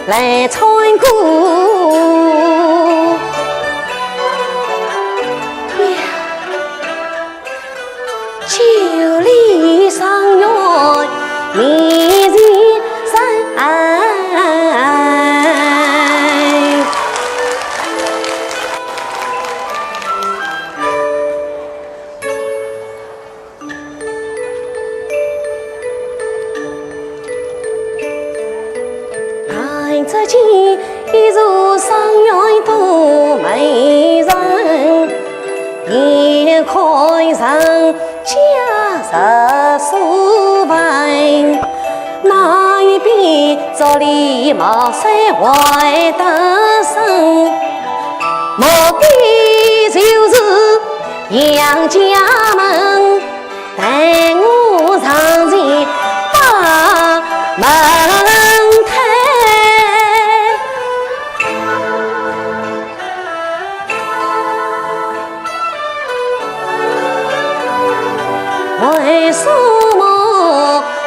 来穿过。呀，九里上院面前山。 但只见一座上院多美人，眼看人家十数万，那一边竹篱茅塞围得深，目的就是杨家门。 待我上前把门推。为什么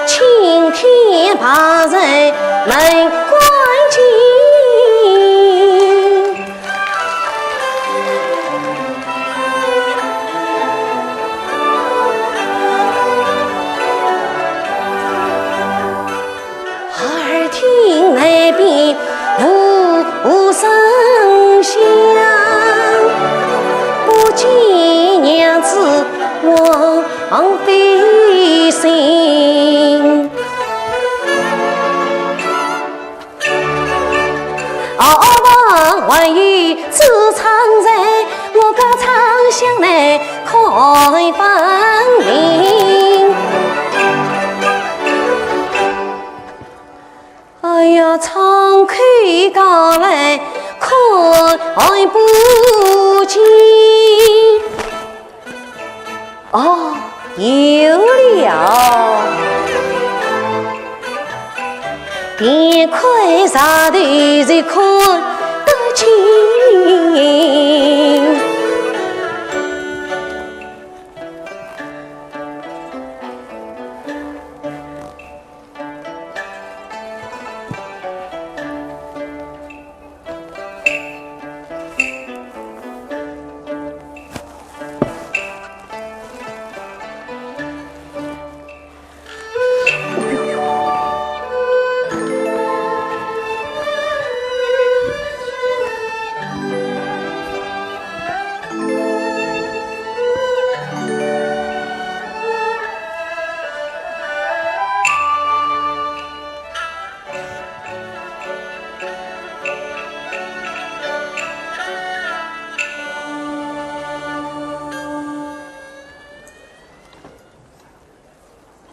青天白日门关紧？ 耳听那边无声响，不见娘子往飞行。 哦，还有这唱在我高唱响来看分明。哎呀，唱口高来看不清。 哦，有了。别看啥的是看得清。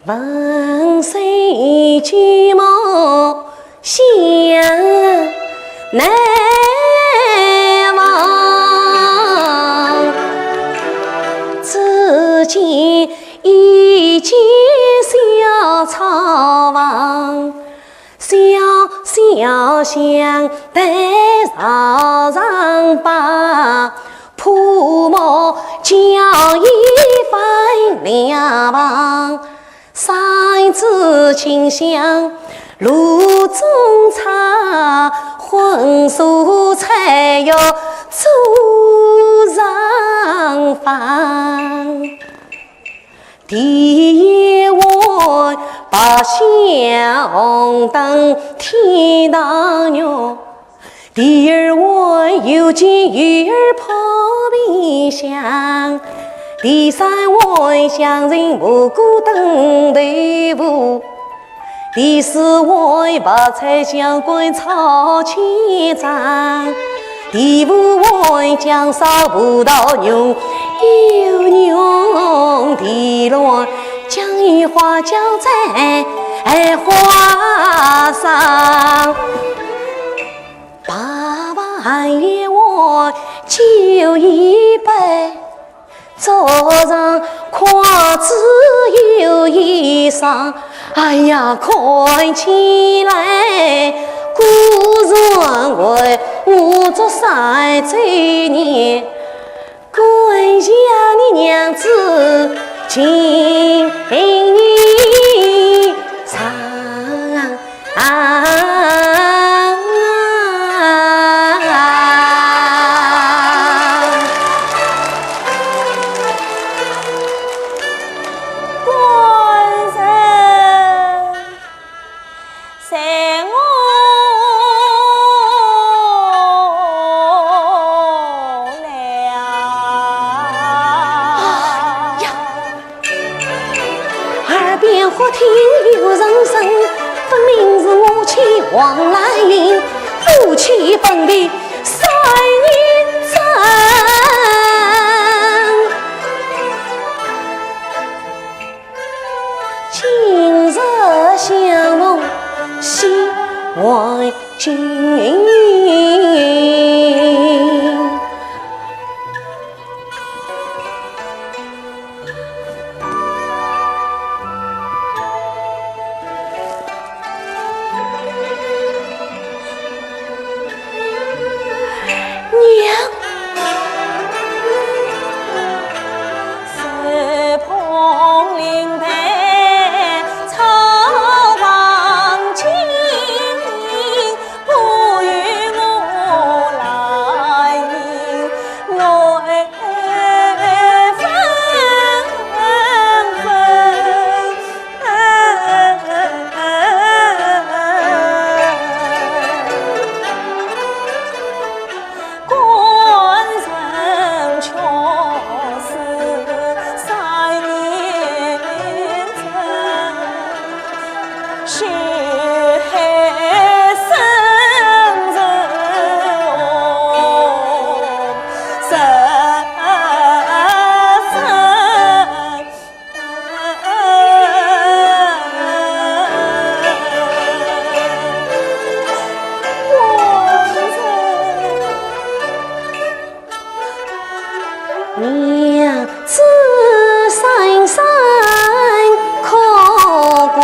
闻声举目相难望，只见一间小草房， 小小香台朝上摆，铺木交椅放两旁。三支清香炉中插，荤素菜肴桌上放。 第一碗八仙红灯天堂肉，第二碗油煎鱼儿泡皮香，第三碗香rin蘑菇炖豆腐， 第四碗白菜香干炒千张，第五碗酱烧葡萄浓又浓，第六碗酱油花椒菜花生。八碗一碗酒一杯， 桌上筷子又一双，哎呀，看起来果然为我祝三周年，感谢你娘子今日上。变化天有人生，分明是我欺王兰英，不欺本地三年生。今日相逢喜还君。 娘。娘子声声可感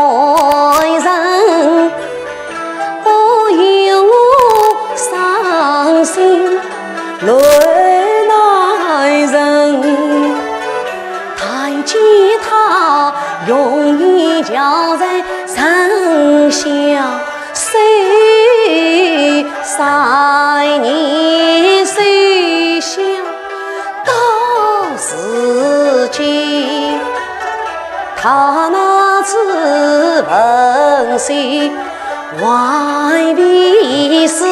人，不由我伤心泪难忍。 弹吉他，容易叫人生相思。三年生相到如今，他那次分手 还未死，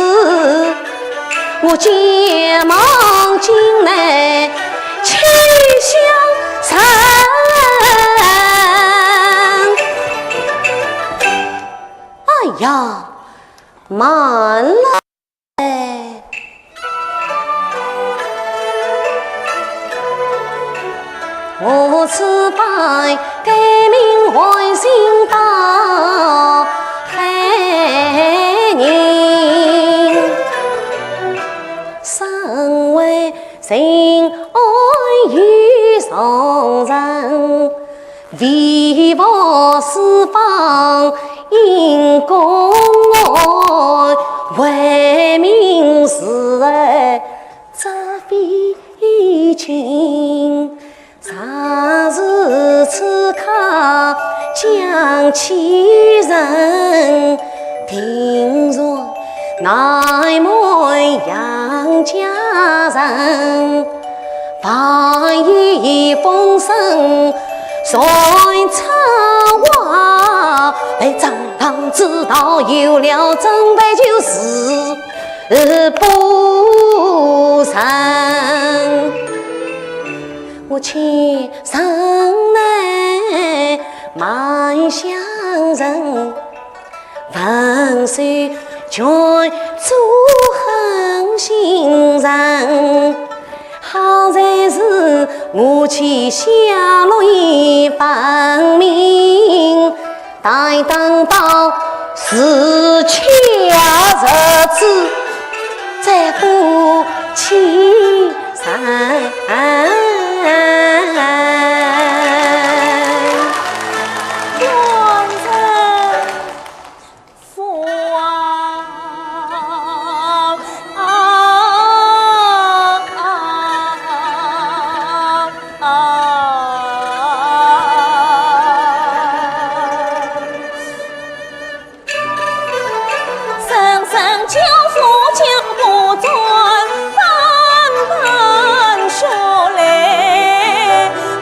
我急忙进来去相认。哎呀，慢来！ 我此番改名换姓报海宁，身为临安御上人，为报四方因公案，为民除害 这非轻。常如此刻将其人，定若南门杨家人。万一风声传出外，被张唐知道，有了真犯就是 不成。我千层难瞒乡人，文书全做狠心人。好在是我去下落已分明， 待等到时期日子，再过其人。官人。父啊！啊！啊！啊！ 声声叫父叫母转，半半说来，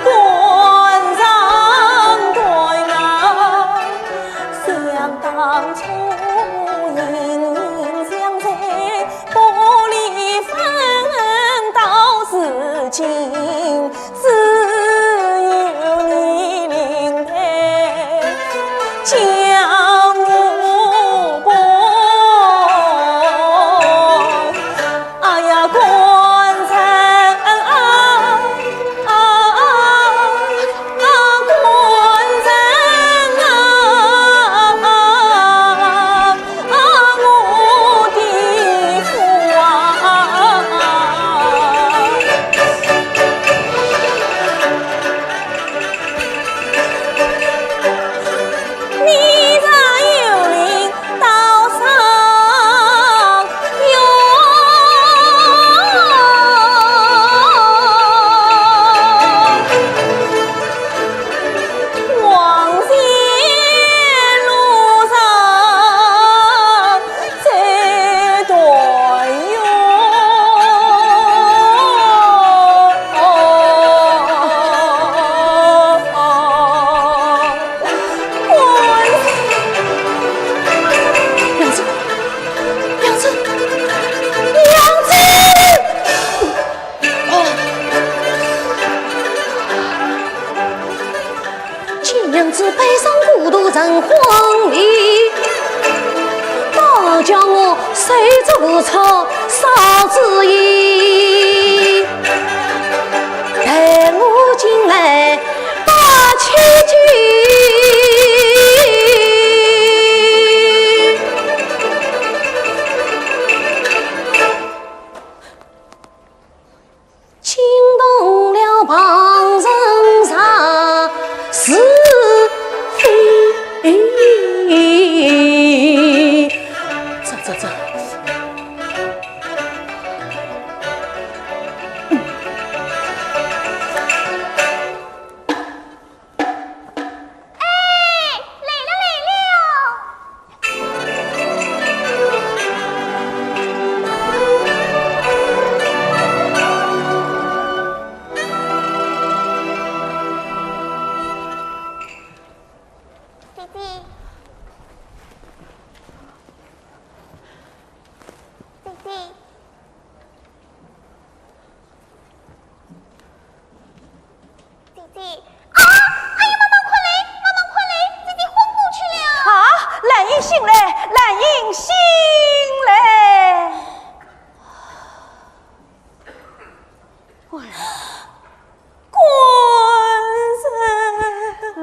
官娘子，娘子，娘子！哦，见娘子悲伤孤独人荒里，倒叫我手足无措少主意。待我进来把妻救。 惊动了旁人常是非。走走走。哎，来了来了。 姐姐，姐姐，姐姐，啊！哎呀，妈妈，快来，妈妈，快来，姐姐昏过去了。啊，兰英醒来，兰英醒来。 哎呀，官人！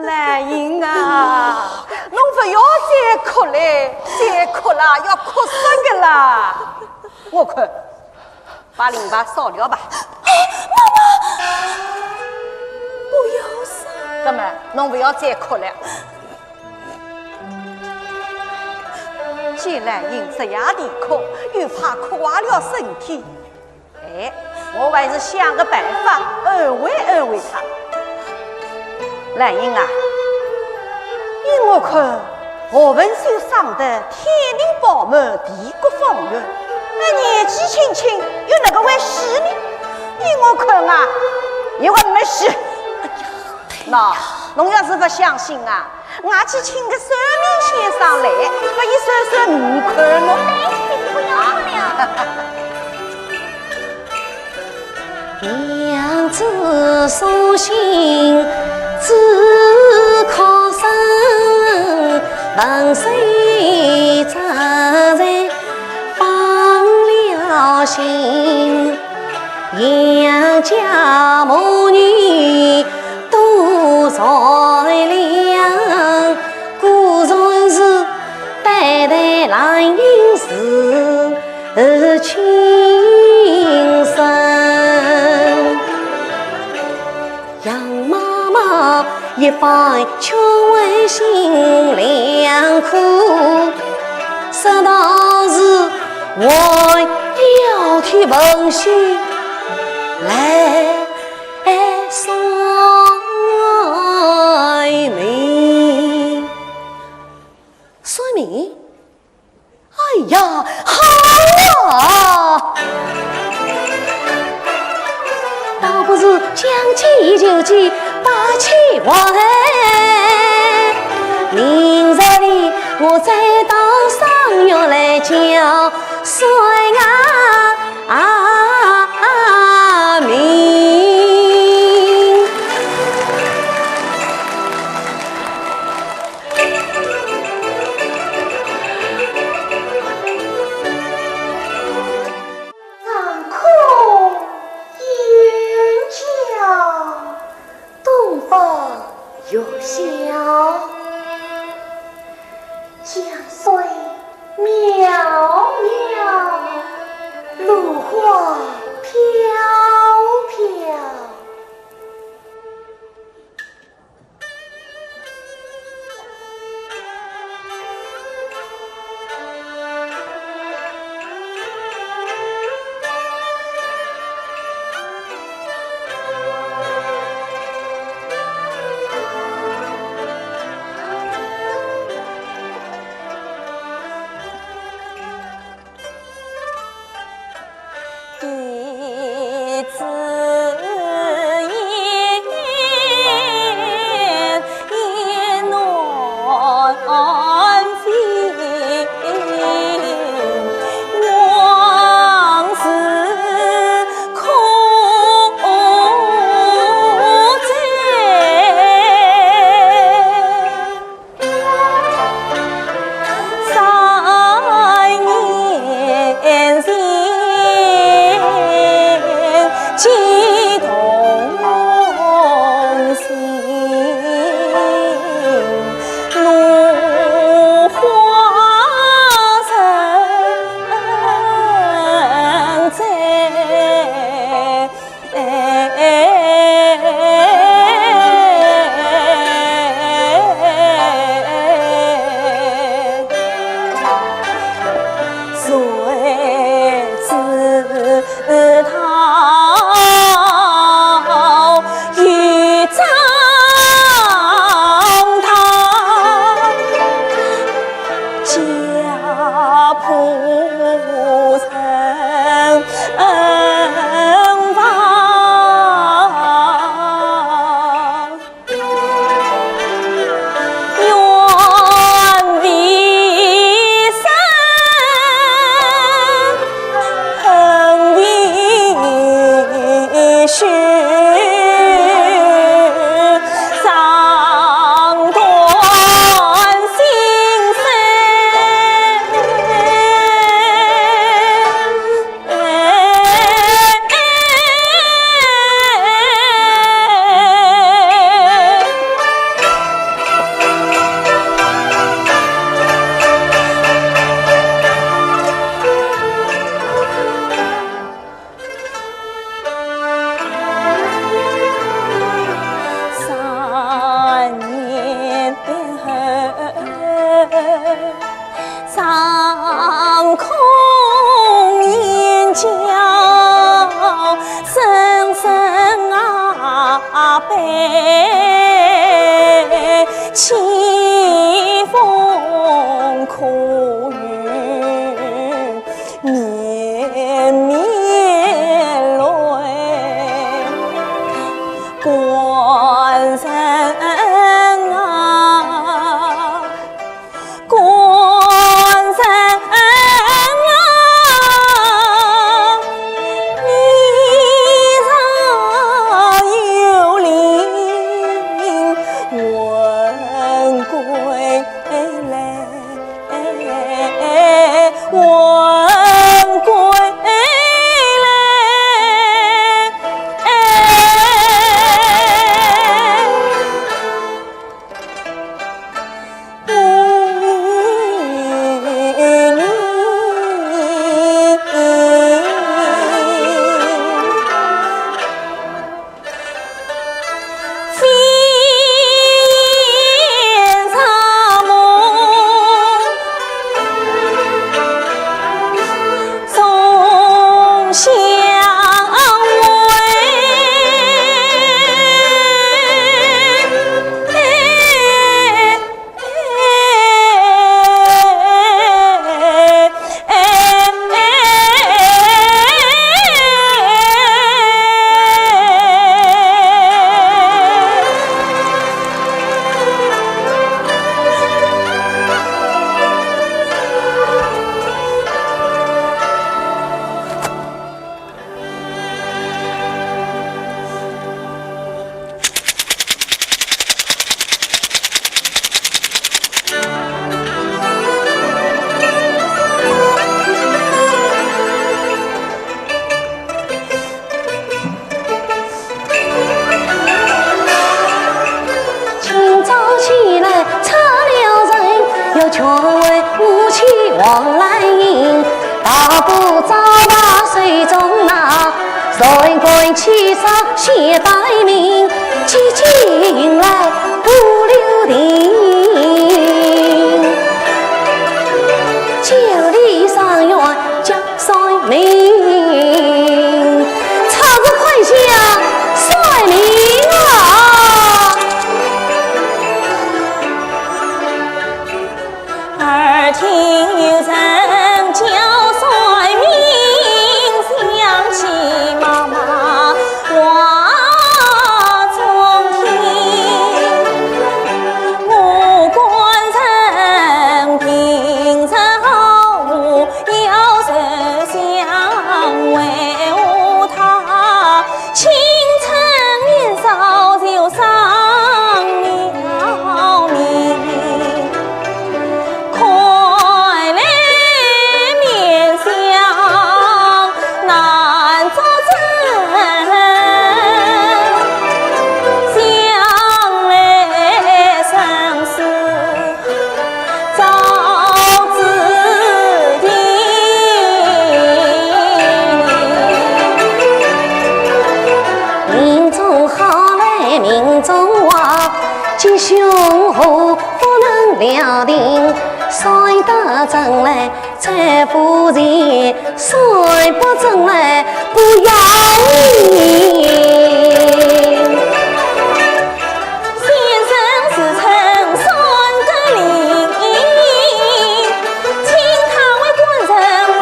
兰英啊，侬勿要再哭了，再哭啦，要哭煞个啦。我看，把淋巴烧了吧。啊，妈妈，不要烧。葛末，侬勿要再哭了。既然兰英日夜啼哭，又怕哭坏了身体， 哎，我还是想个办法安慰安慰她。兰英啊，依我看，何文秀生得天庭饱满，地阁方圆，那年纪轻轻，又哪个会死呢？依我看啊，伊会没死。哎呀，喏，侬要是勿相信啊， 我去请个算命先生来，拨伊算算命看么。哎，姐姐不要哭了。啊。娘子伤心只可忍，万岁早在放了心。 杨家母女多善良，果然是对待兰英是情深。杨妈妈一番劝慰心良苦，说道是 我要替文秀来算命。算命？哎呀，好啊！倒不如将计就计，把气还。明日里我再到赏月来叫 算啊，啊，命。小，江水渺渺，落花飘飘。我为母亲王兰英，大步走到水中呐，谁敢欺上写歹名，几经引来不留情。九里山原叫算命，此事看相算命啊！ 耳听有人叫算命，响起妈妈话中听。我官人平日好要受相为和他，青春年少就上了名。 看来面相难作证，想来生死早注定。命中好来命中坏，吉凶祸 不能料定，算得准来才不错，算不准来不要命。先生自称算得灵，请他为官人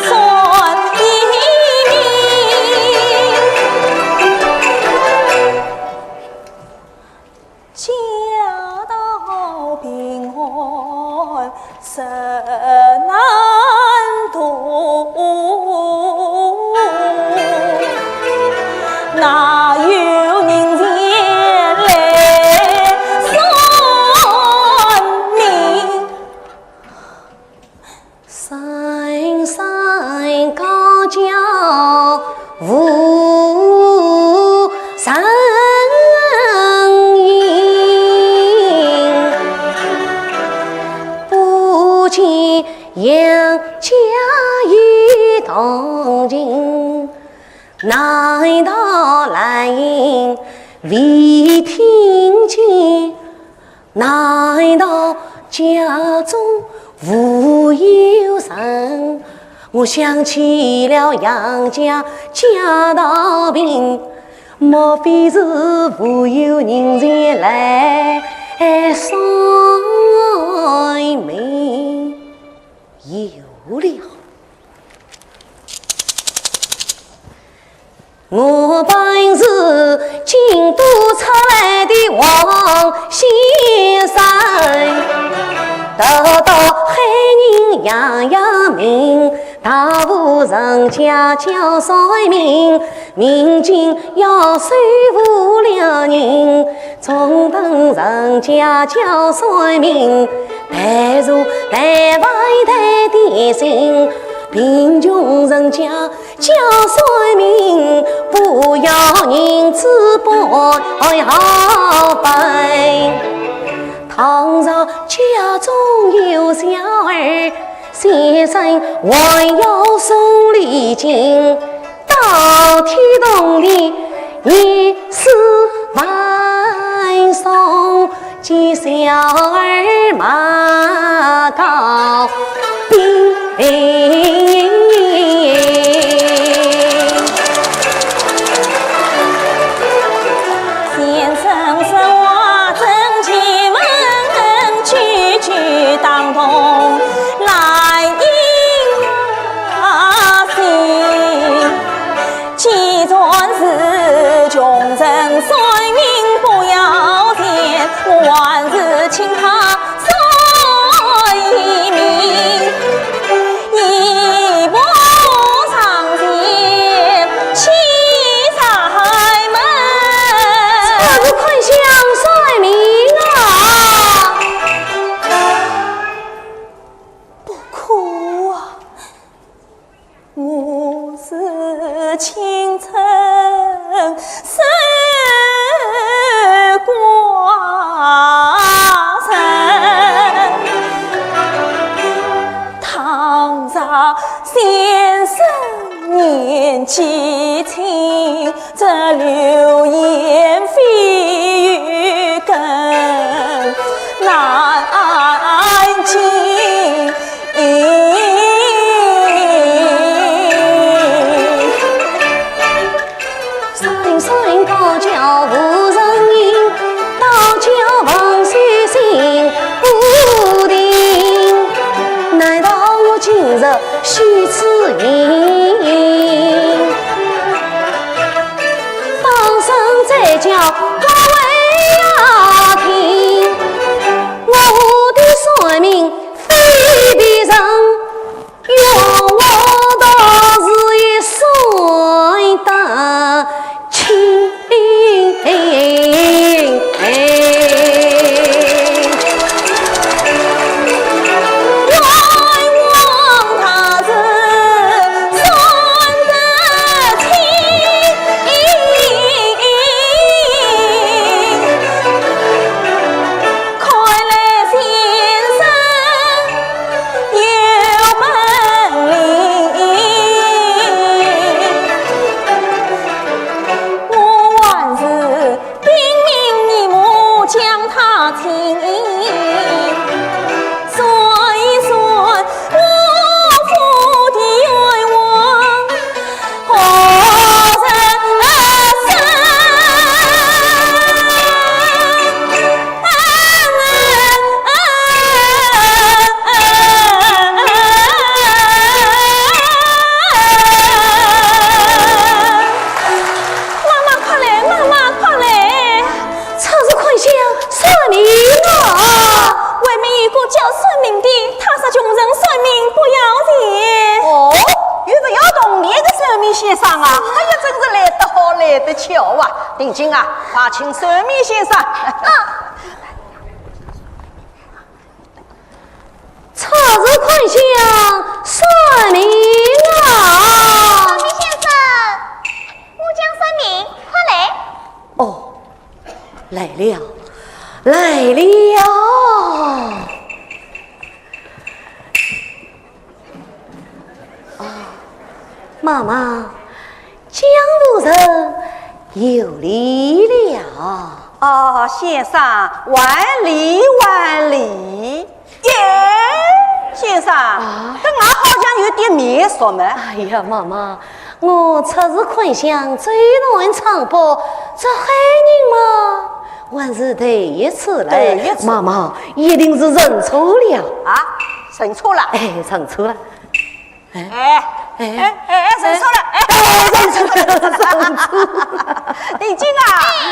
算一命。 家道贫寒实难度，哪有人前来算命？ 山山高脚无人行，不见杨家有动静，难道兰英未听见？ 难道家中无有人？我想起了杨家家道贫，莫非是无有人前来算命？有了。 我本是京都出来的王先生，得到海宁杨家名，大户人家叫算命，命中要收无良人，中等人家叫算命，但是但饭担点心，贫穷人家 叫算命，不要银子不要好白。倘若家中有小儿，先生还要送礼金，到天堂里也是万送。 见小儿马告别。先生说话真奇门，句句当动兰英心。 既然是穷人算命不要钱，我还是请他算一命。一安静。声声高叫无人应，道叫万岁心不定。难道我今日许此愿？ 放声再叫各位呀听，我的算命非别人，冤枉道士一算得清。 冤枉大人算得清，看来先生有本领。我还是 拼命一马将他请，算一算我府的冤枉何人伸？ 妈妈，快来，妈妈，快来！出入看相，算命啊！外面有个叫算命的，他说穷人算命不要钱。哦，有不要铜钿的算命先生啊？哎呀，真是来得好，来得巧啊！定金啊，快请算命先生。啊。 出入看相，算命啊！算命先生，我讲算命，快来。哦，来了，来了。啊，妈妈， 江湖上有礼了。哦，先生，还礼，还礼。耶，先生，啊？搿我好像有点面熟嘛。哎呀，妈妈，我出入看相，走南闯北，这海宁嘛，还是头一次来。头一次。妈妈，一定是认错了。啊，认错了？哎，认错了。 哎，哎，哎，哎，哎，认错了，哎，哎，认错了，认错了。定金啊，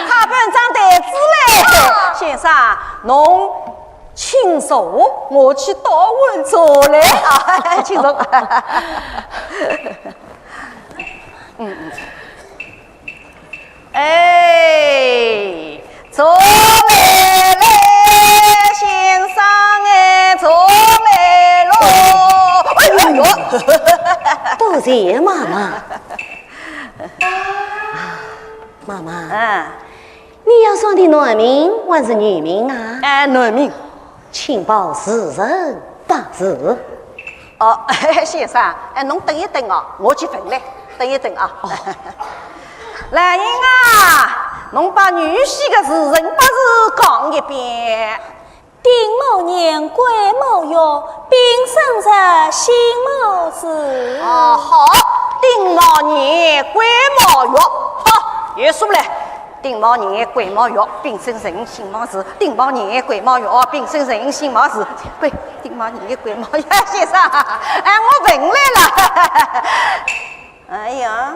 快搬张台子来。先生，侬请坐，我去倒碗茶来。啊，请坐。嗯，嗯。 哎，茶来了，先生哎，茶来了。哎呦呦，多谢妈妈。啊，妈妈，嗯。你要算的男命还是女命啊？哎，男命。请报时辰八字。 哦，先生，哎，侬等一等哦，我去问来，等一等啊。哦。来人啊，侬把女婿的时辰八字讲一遍。丁卯年，癸卯月，丙申日，辛卯日。哦，好，丁卯年，癸卯月，好，有数了。 丁卯年，癸卯月，丙申日，辛卯日。丁卯年，癸卯月，丙申日，辛卯日。癸，丁卯年，癸卯月，先生，哎，我问来了。哎呀，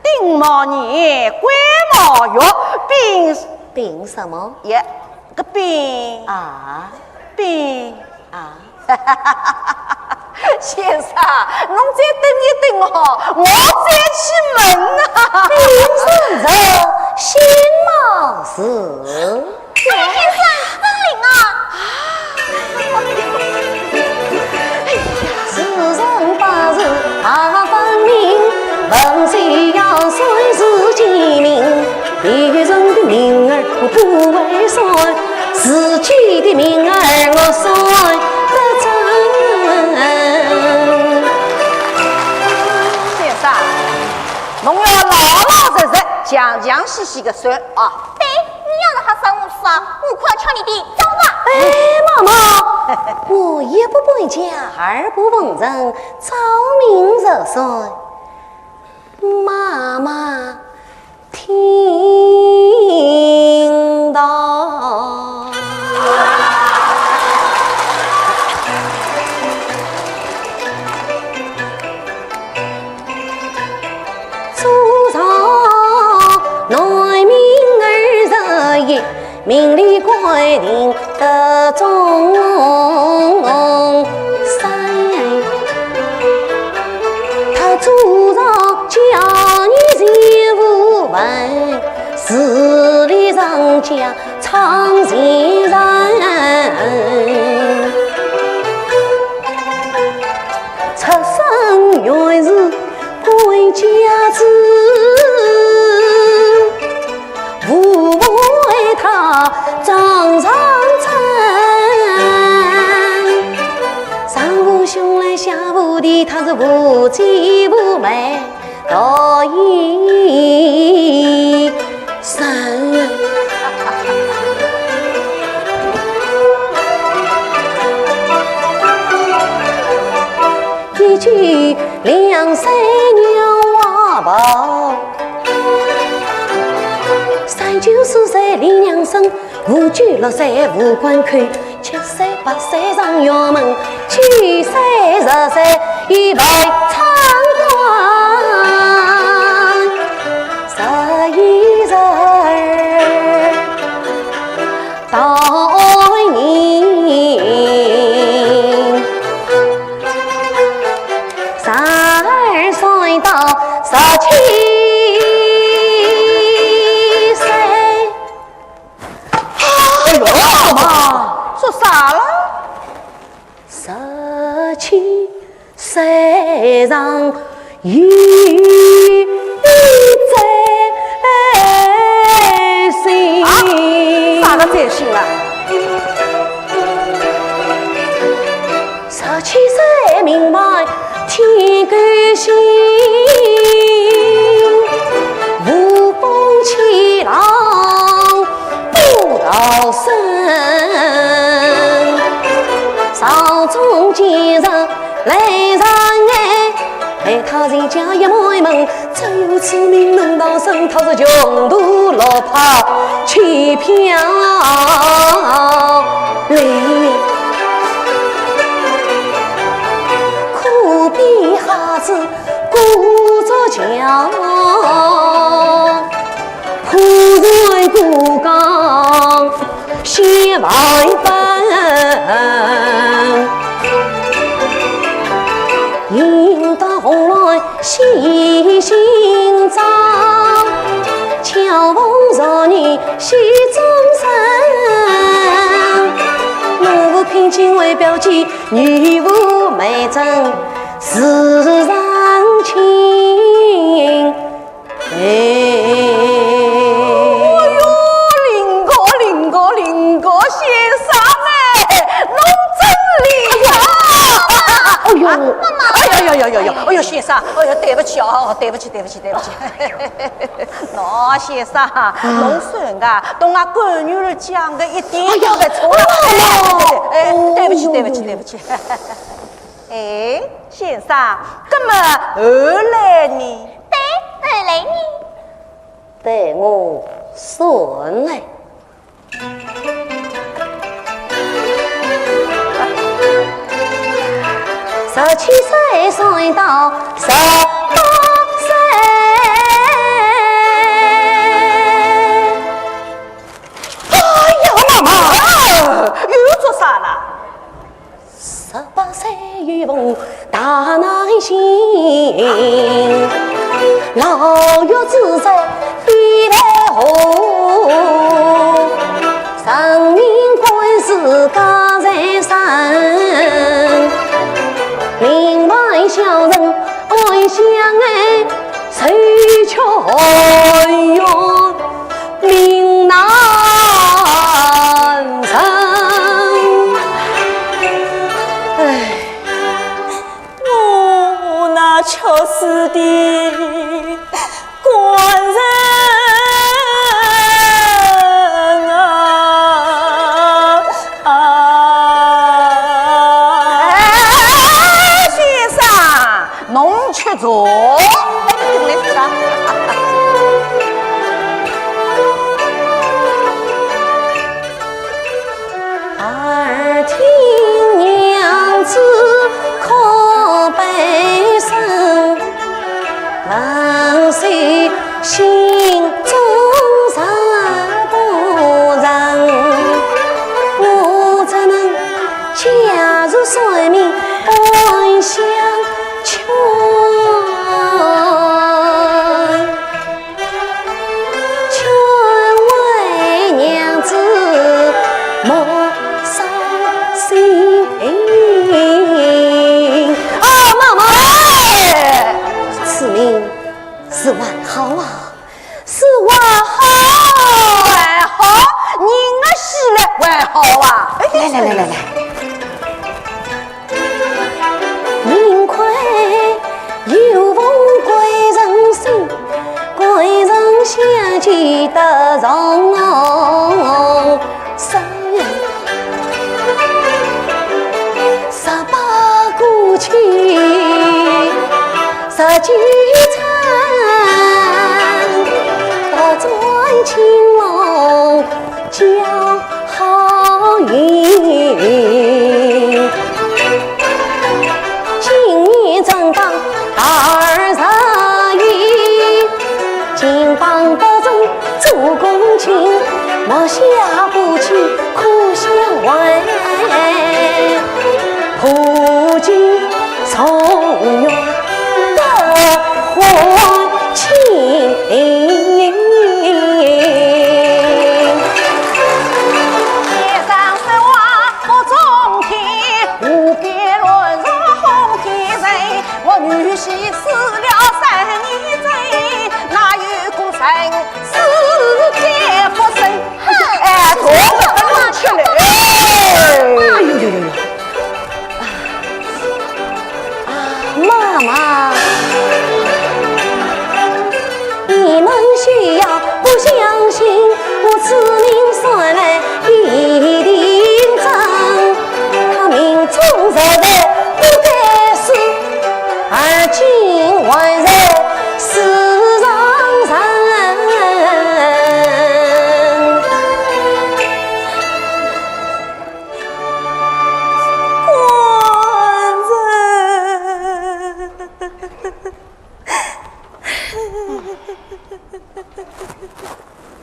丁卯年，癸卯月，丙，丙什么？耶，个丙。啊。丙。啊。 先生，侬再等一等哦，我再去问啊。丁申日，辛卯日。哎，先生，真灵啊！时辰八字大分明，问谁要算是贱命。 别人的命儿我不会算，自己的命儿我算得准。先生，侬要老老实实、详详细细的算啊。对，你要是还算我算吧，我快吃你的糟吧。哎，妈妈，我一不搬家，二不奉承，早命十岁。妈妈听到。祖上男名二十一，名利官定得中山。他祖上家业全无问，势利人家唱前人。出身原是 官家子，父母为他掌上争。上无兄来下无弟，他是无姐无妹到一 生。一九两岁女娃抱，三九四岁离娘身，五九六岁无官口， 七岁八岁上衙门，九岁十岁已被参官，十一十二到年，十二岁到十七岁。 哎呦，妈，做啥了？十七岁上有一灾星。啊，啥个灾星啊？十七岁命犯 天干星，无风起浪不逃生。朝中奸臣来查案，害他全家一满门，只有此命能逃生，他是穷途落魄去飘零。 苦逼瞎子故作强，破坏故港显万本。引到红鸾西行章，巧逢少年西中生。我父拼尽为表姐 女无媒证自成亲。哎。哎哟，林哥，林哥，林哥，先生哎，侬真厉害！哎呦，哎呦呦呦呦呦，哎呦，先生，哎呦，对不起哦，对不起，对不起，对不起。喏，先生，侬算个，同俺干女儿讲个一点都不错了。哎，对不起，对不起，对不起。 哎，先生，那么后来呢？对，后来呢？对我算来。十七岁算到十八岁。哎呀，妈妈，又做啥了？ 十八岁又逢大难星，牢狱之灾必来祸。人命官司家在身，民外小人安享安，受却寒冤 命难伸。哎，我那吃死的官人耳听娘子可悲声，问谁心中若不忍？我怎能假如山民暗相劝？ 劝慰娘子莫伤心。哦，妈妈。哎，此人是还好啊，是还好。还好，人啊死了还好啊。哎，来来来来来。 幸亏有封贵人信，贵人相见得重生。十八过去，十九春，倒转青龙 叫好运。今年正当二十一，金榜题中做公卿，莫笑不起苦相为。 破镜重圆得欢庆。先生说话不中听，无边乱说哄骗人。我女婿死了三年整，哪有个人世间不生？ 哎，坐坐，坐起来。哎呦呦呦呦！啊，妈妈，你们休要不相信，我此命算来一定准。他命中若在不该死， 而今还在世上人。官人。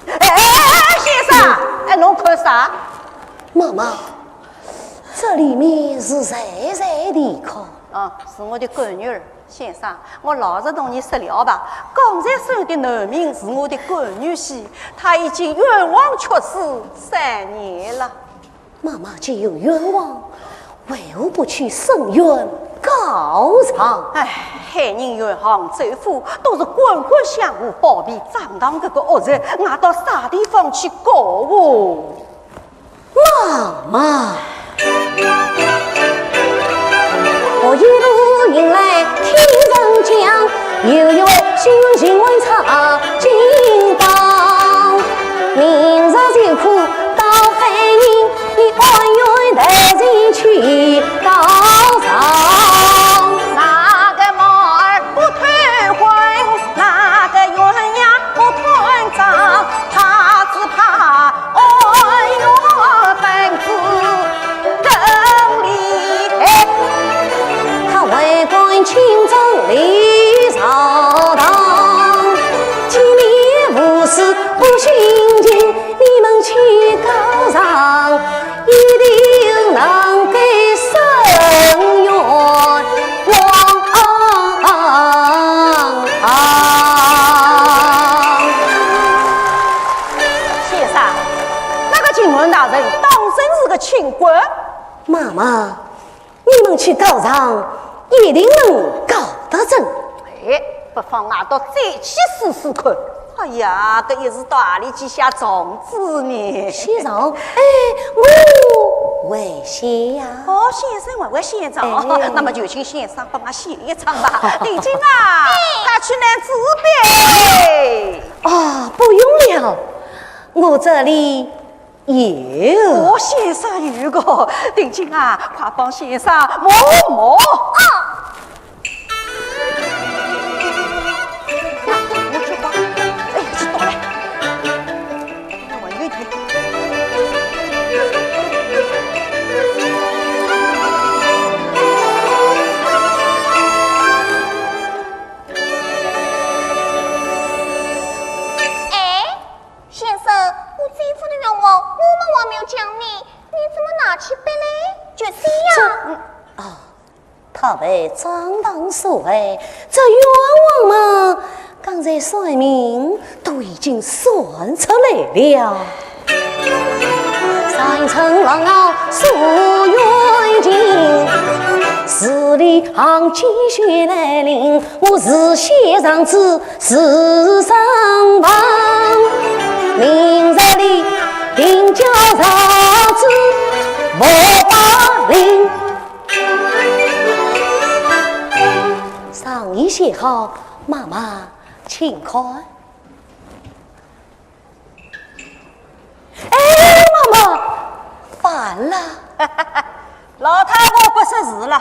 哎，哎，哎，先生，哎，侬看啥？妈妈，这里面是谁在啼哭？啊，是我的干女儿。 先生，我老实同你说了吧，刚才说的农民是我的干女婿，他已经冤枉屈死三年了。妈妈既有冤枉，为何不去伸冤告状？哎，害人冤枉州府，都是官官相护、包庇张唐这个恶人，我到啥地方去告哦？ 妈妈。我一路行来听人讲，有一位新闻查金榜，明日就可到海宁，你按院台前去告状。那个马儿不退还，那个鸳鸯不断掌，他只怕 哎哟，本子更厉害。他为官清正理朝堂，体面无私不心情，你们去告状，一定能够伸冤枉。 先生，那个金门大人当真是个清官？妈妈，你们去告状，一定能告得成。哎，不妨俺倒再去试试看。哎呀，搿一试到何里去下场子呢？先生，哎，我会写呀。哦，先生还会写场，哎。那么就请先生帮俺写一场吧。定金啊，快去拿纸笔。 啊，不用了，我这里有。哦，先生有个，定金啊，快帮先生摸摸。啊。哎，去倒来。那我有点。被张当所害，这冤枉嘛，刚才算命都已经算出来了。三春狼啊，诉冤情，十里行继续来临，我是先上子，是上房。明日里定叫上子，莫把令。 上衣写好，妈妈，请看。哎，妈妈，完了。老太婆不识字了。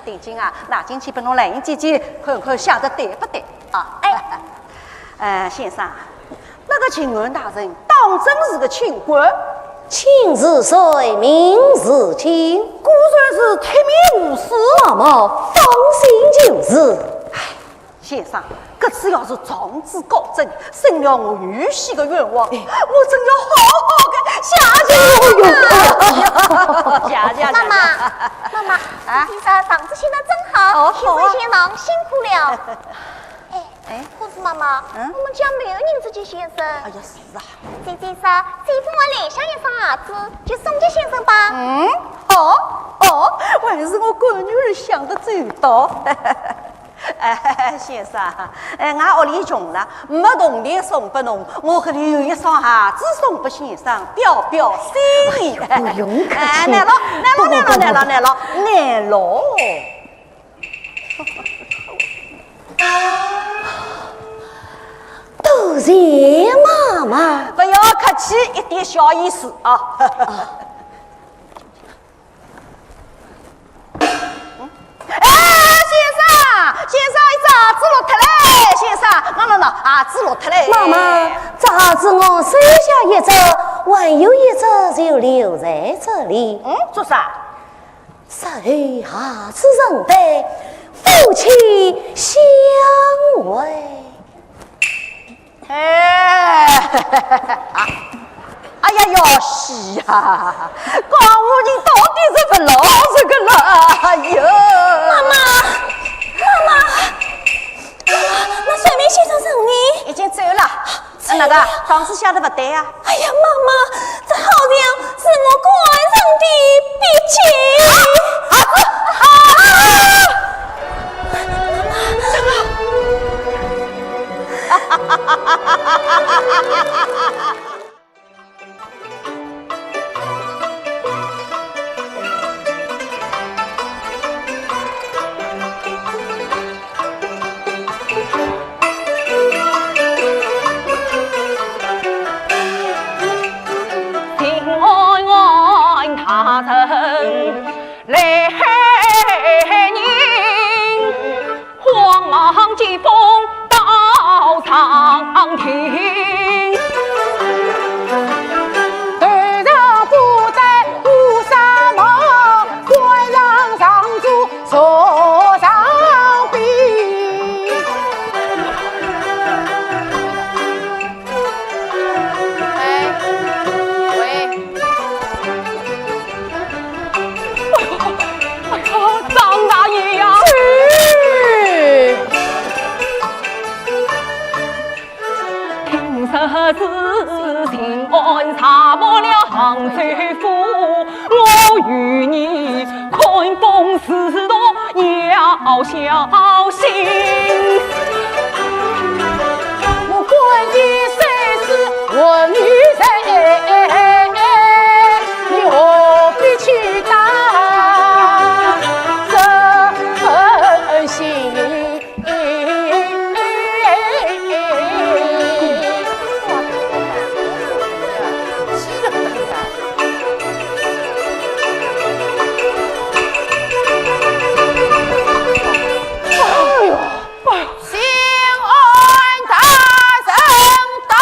定金啊，拿进去拨侬兰英姐姐看看，写得对不对啊？哎。呃，先生， 那个巡按大人当真是个清官？请是谁，名是金？果然是铁面无私。妈妈，放心就是。哎，先生，搿次要是状子高正，伸了我女婿个冤枉，哎。我真要好好个谢谢你。哎呦，谢谢，谢谢。妈妈，妈妈，啊？先生状子写得真好，哦，好啊。先生先生辛苦了。哎， 哎，可是妈妈，嗯？我们家没有银子给先生。哎呀，是啊。姐姐说，姐夫我留下一双鞋子，就送给先生吧。嗯，哦，哦，还是我干女儿想得周到。哎，先生，哎，俺屋里穷了，没铜钿送拨侬，我搿里有一双鞋子送拨先生，表表心意。哎，不用客气。哎，拿咯，拿咯，不，不，拿咯，不，拿咯，不。拿咯，拿咯。 多谢妈妈。不要客气，一点小意思啊。哎，先生，先生，一只鞋子落脱嘞，先生，喏，喏，喏，鞋子落脱嘞。妈妈，这鞋子我收下一只，还有一只就留在这里。嗯，做啥？ 日后鞋子成堆，夫妻相会。哎，哎呀，要死呀！江湖人到底是勿老实个啦！哎呀！妈妈，妈妈，那算命先生人呢？已经走了。 那个，状子写得勿对啊。哎呀，妈妈，这好像是我官人的笔迹。啊！啊！啊！平安安大人来迎，慌忙接风到长亭。头上挂戴乌纱帽，冠上长珠 坐上宾。哎，喂。哎呦，哎呦，张大爷呀！是。 听说是巡按查没了杭州府，我与你看风是多要小心。我管你谁是我女人，你何必去打这份心？ 哎呦，哎呦，巡按大人到！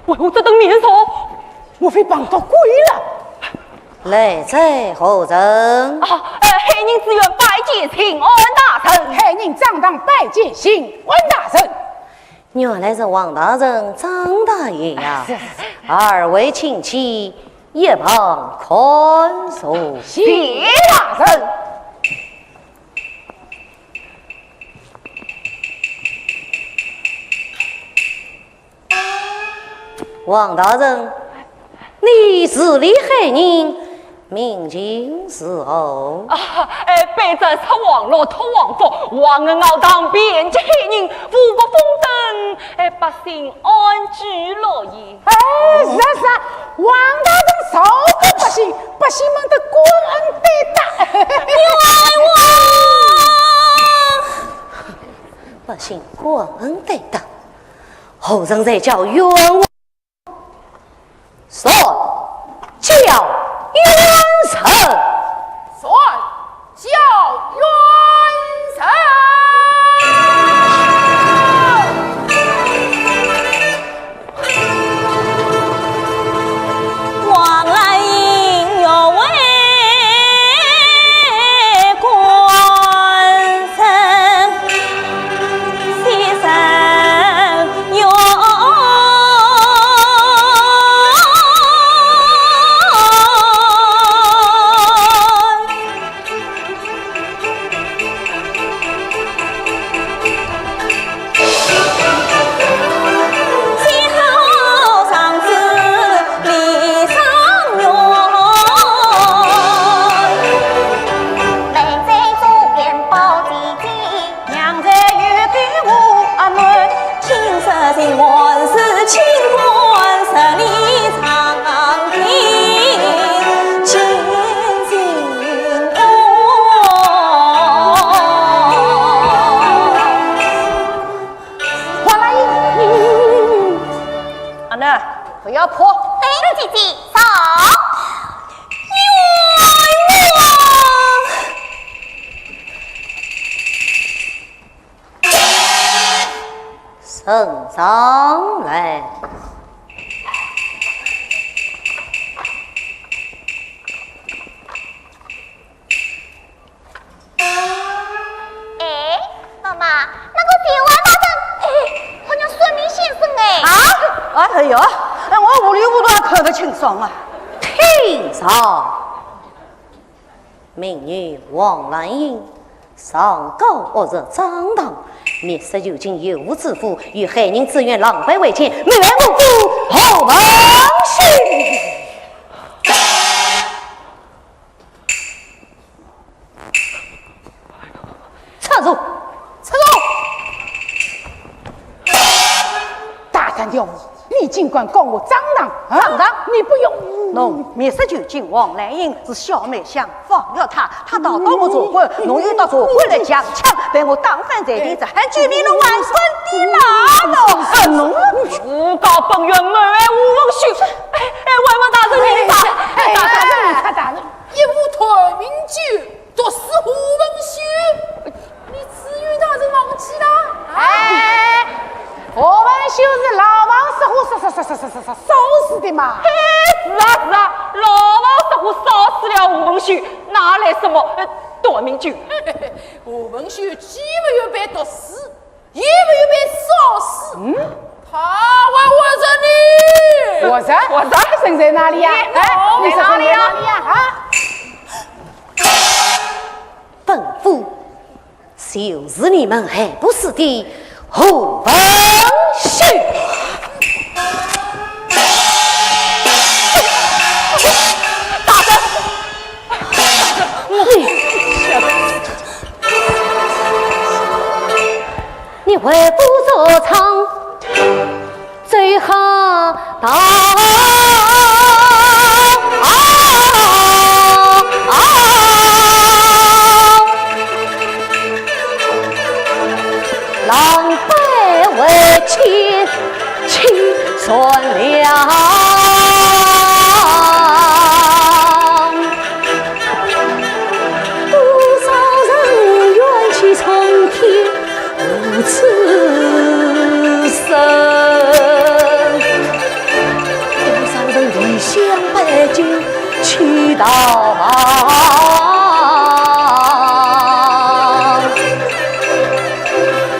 为何这等面容？莫非碰到鬼了？来者何人？啊，呃，害人之冤拜见巡按大人。害人张当拜见巡按大人。原来是王大人、张大爷呀。是，是，是。二位请起，一旁看坐。谢大人。 王大人，你治理海宁，民情如何？啊，哎，卑职出王禄，托王福，王恩熬塘，遍及海宁，五谷丰登，哎，百姓安居乐业。哎，是啊，是啊，王大人照顾百姓，百姓们得感恩戴德。冤枉！百姓感恩戴德， 何人才叫冤枉？传叫冤人！传叫冤人！王兰英有为官人。 阿囡，不要怕。哎，姐姐，走。呈上来。哎，妈妈，那个巡按大人，哎，好像算命先生哎。啊？哎呀，哎，我糊里糊涂还看不清爽啊。听着。 民女王兰英，上告恶贼张当，密室囚禁有妇之夫，与害人之冤狼狈为奸，谋害我府何文秀。出住！出住！大胆刁妇！ 你竟敢告我张当？啊？张当？你不用。喏，密室囚禁王兰英是小妹想放了她，她逃到我茶馆，侬又到茶馆来强抢，被我打翻在地，这还救命，侬还算的啦喏。啊，侬自告本源，谋害吴文秀。哎，哎，王大人，你打，哎，大人，大人，一壶断命酒， 毒死吴文秀，你知县大人忘记了？哎，吴文秀是牢房失火，烧，烧，烧，烧，烧，烧，烧死的嘛。哎，是啊，是啊，牢房失火烧死了吴文秀，哪来什么，呃，断命酒？吴文秀既没有被毒死， 也没有被烧死，嗯？他还活着呢。活着？活着？人在哪里呀？哎，你说人在哪里呀？啊？本府就是你们害不死的吴文秀。大人，大人，我 你为父做唱，最好到。狼狈为奸， 清算了。多少人冤屈冲天无处伸。道旁。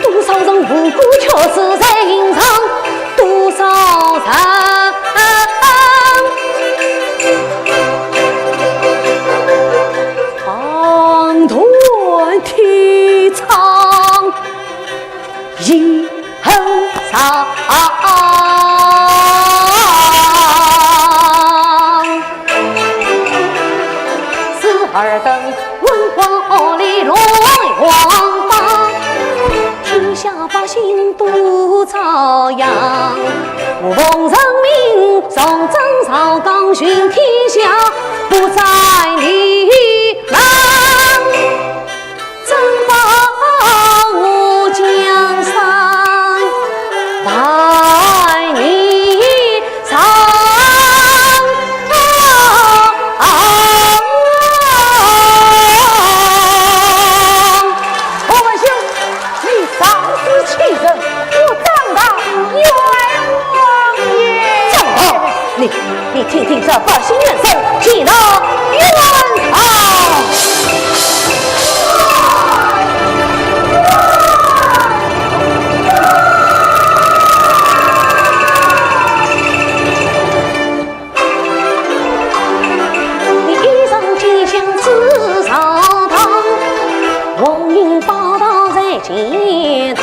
多少人无辜却死在刑场，多少人望断天窗。 以后上。是尔等文官恶劣乱王法，天下百姓都遭殃。我奉圣命上阵上岗巡天下，不斩你们。 怎保我江山万年长？何文兄，你仗势欺人，我当堂冤枉也。张宝，你 你听听这百姓怨声，岂能冤枉啊！你一上天香紫朝堂，王爷宝刀在肩堂，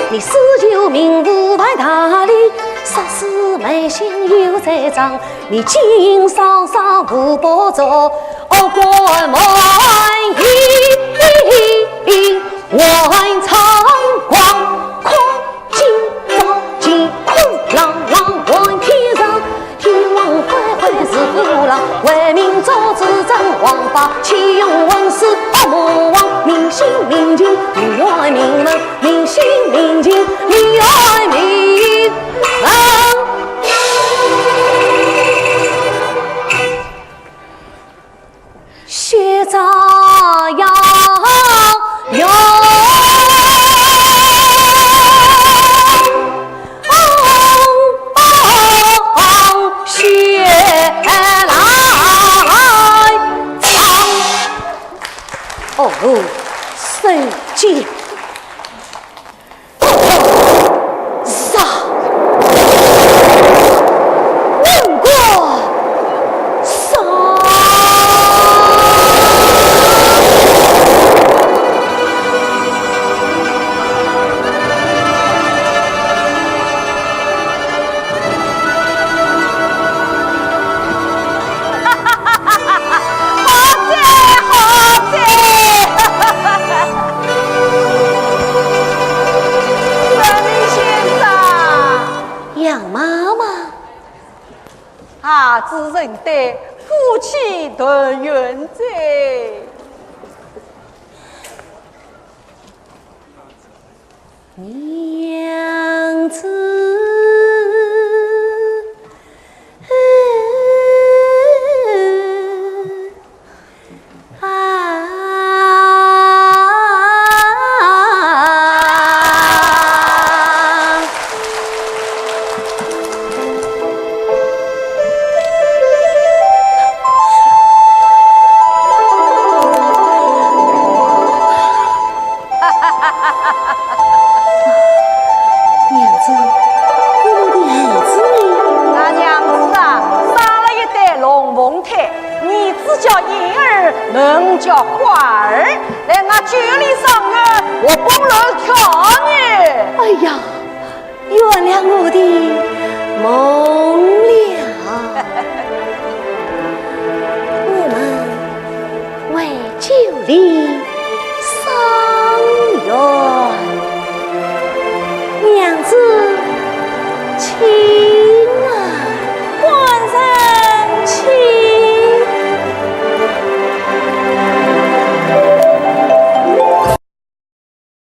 你施酒名无牌大礼，杀死梅香又在场。 你金银双双无不着，恶贯满盈，万丈光阔，金朝乾坤朗朗换天上，天王恢恢是虎狼，为民做主真王法，岂容混世恶魔王，民心民情，民怨民恨，民心民情，民怨民恨。 血照耀耀，血来。哦，圣旨。 杀！文官！杀！好哉，好哉！ 文明先生。杨妈妈。啊，子仁对夫妻团圆哉。娘子。 啊！娘子，你们的儿子呢？俺娘子啊，生了一对龙凤胎。 儿子叫燕儿，囡儿叫花儿，来俺酒里赏月，活蹦乱跳呢。哎呀，圆了我的梦了。我们回酒里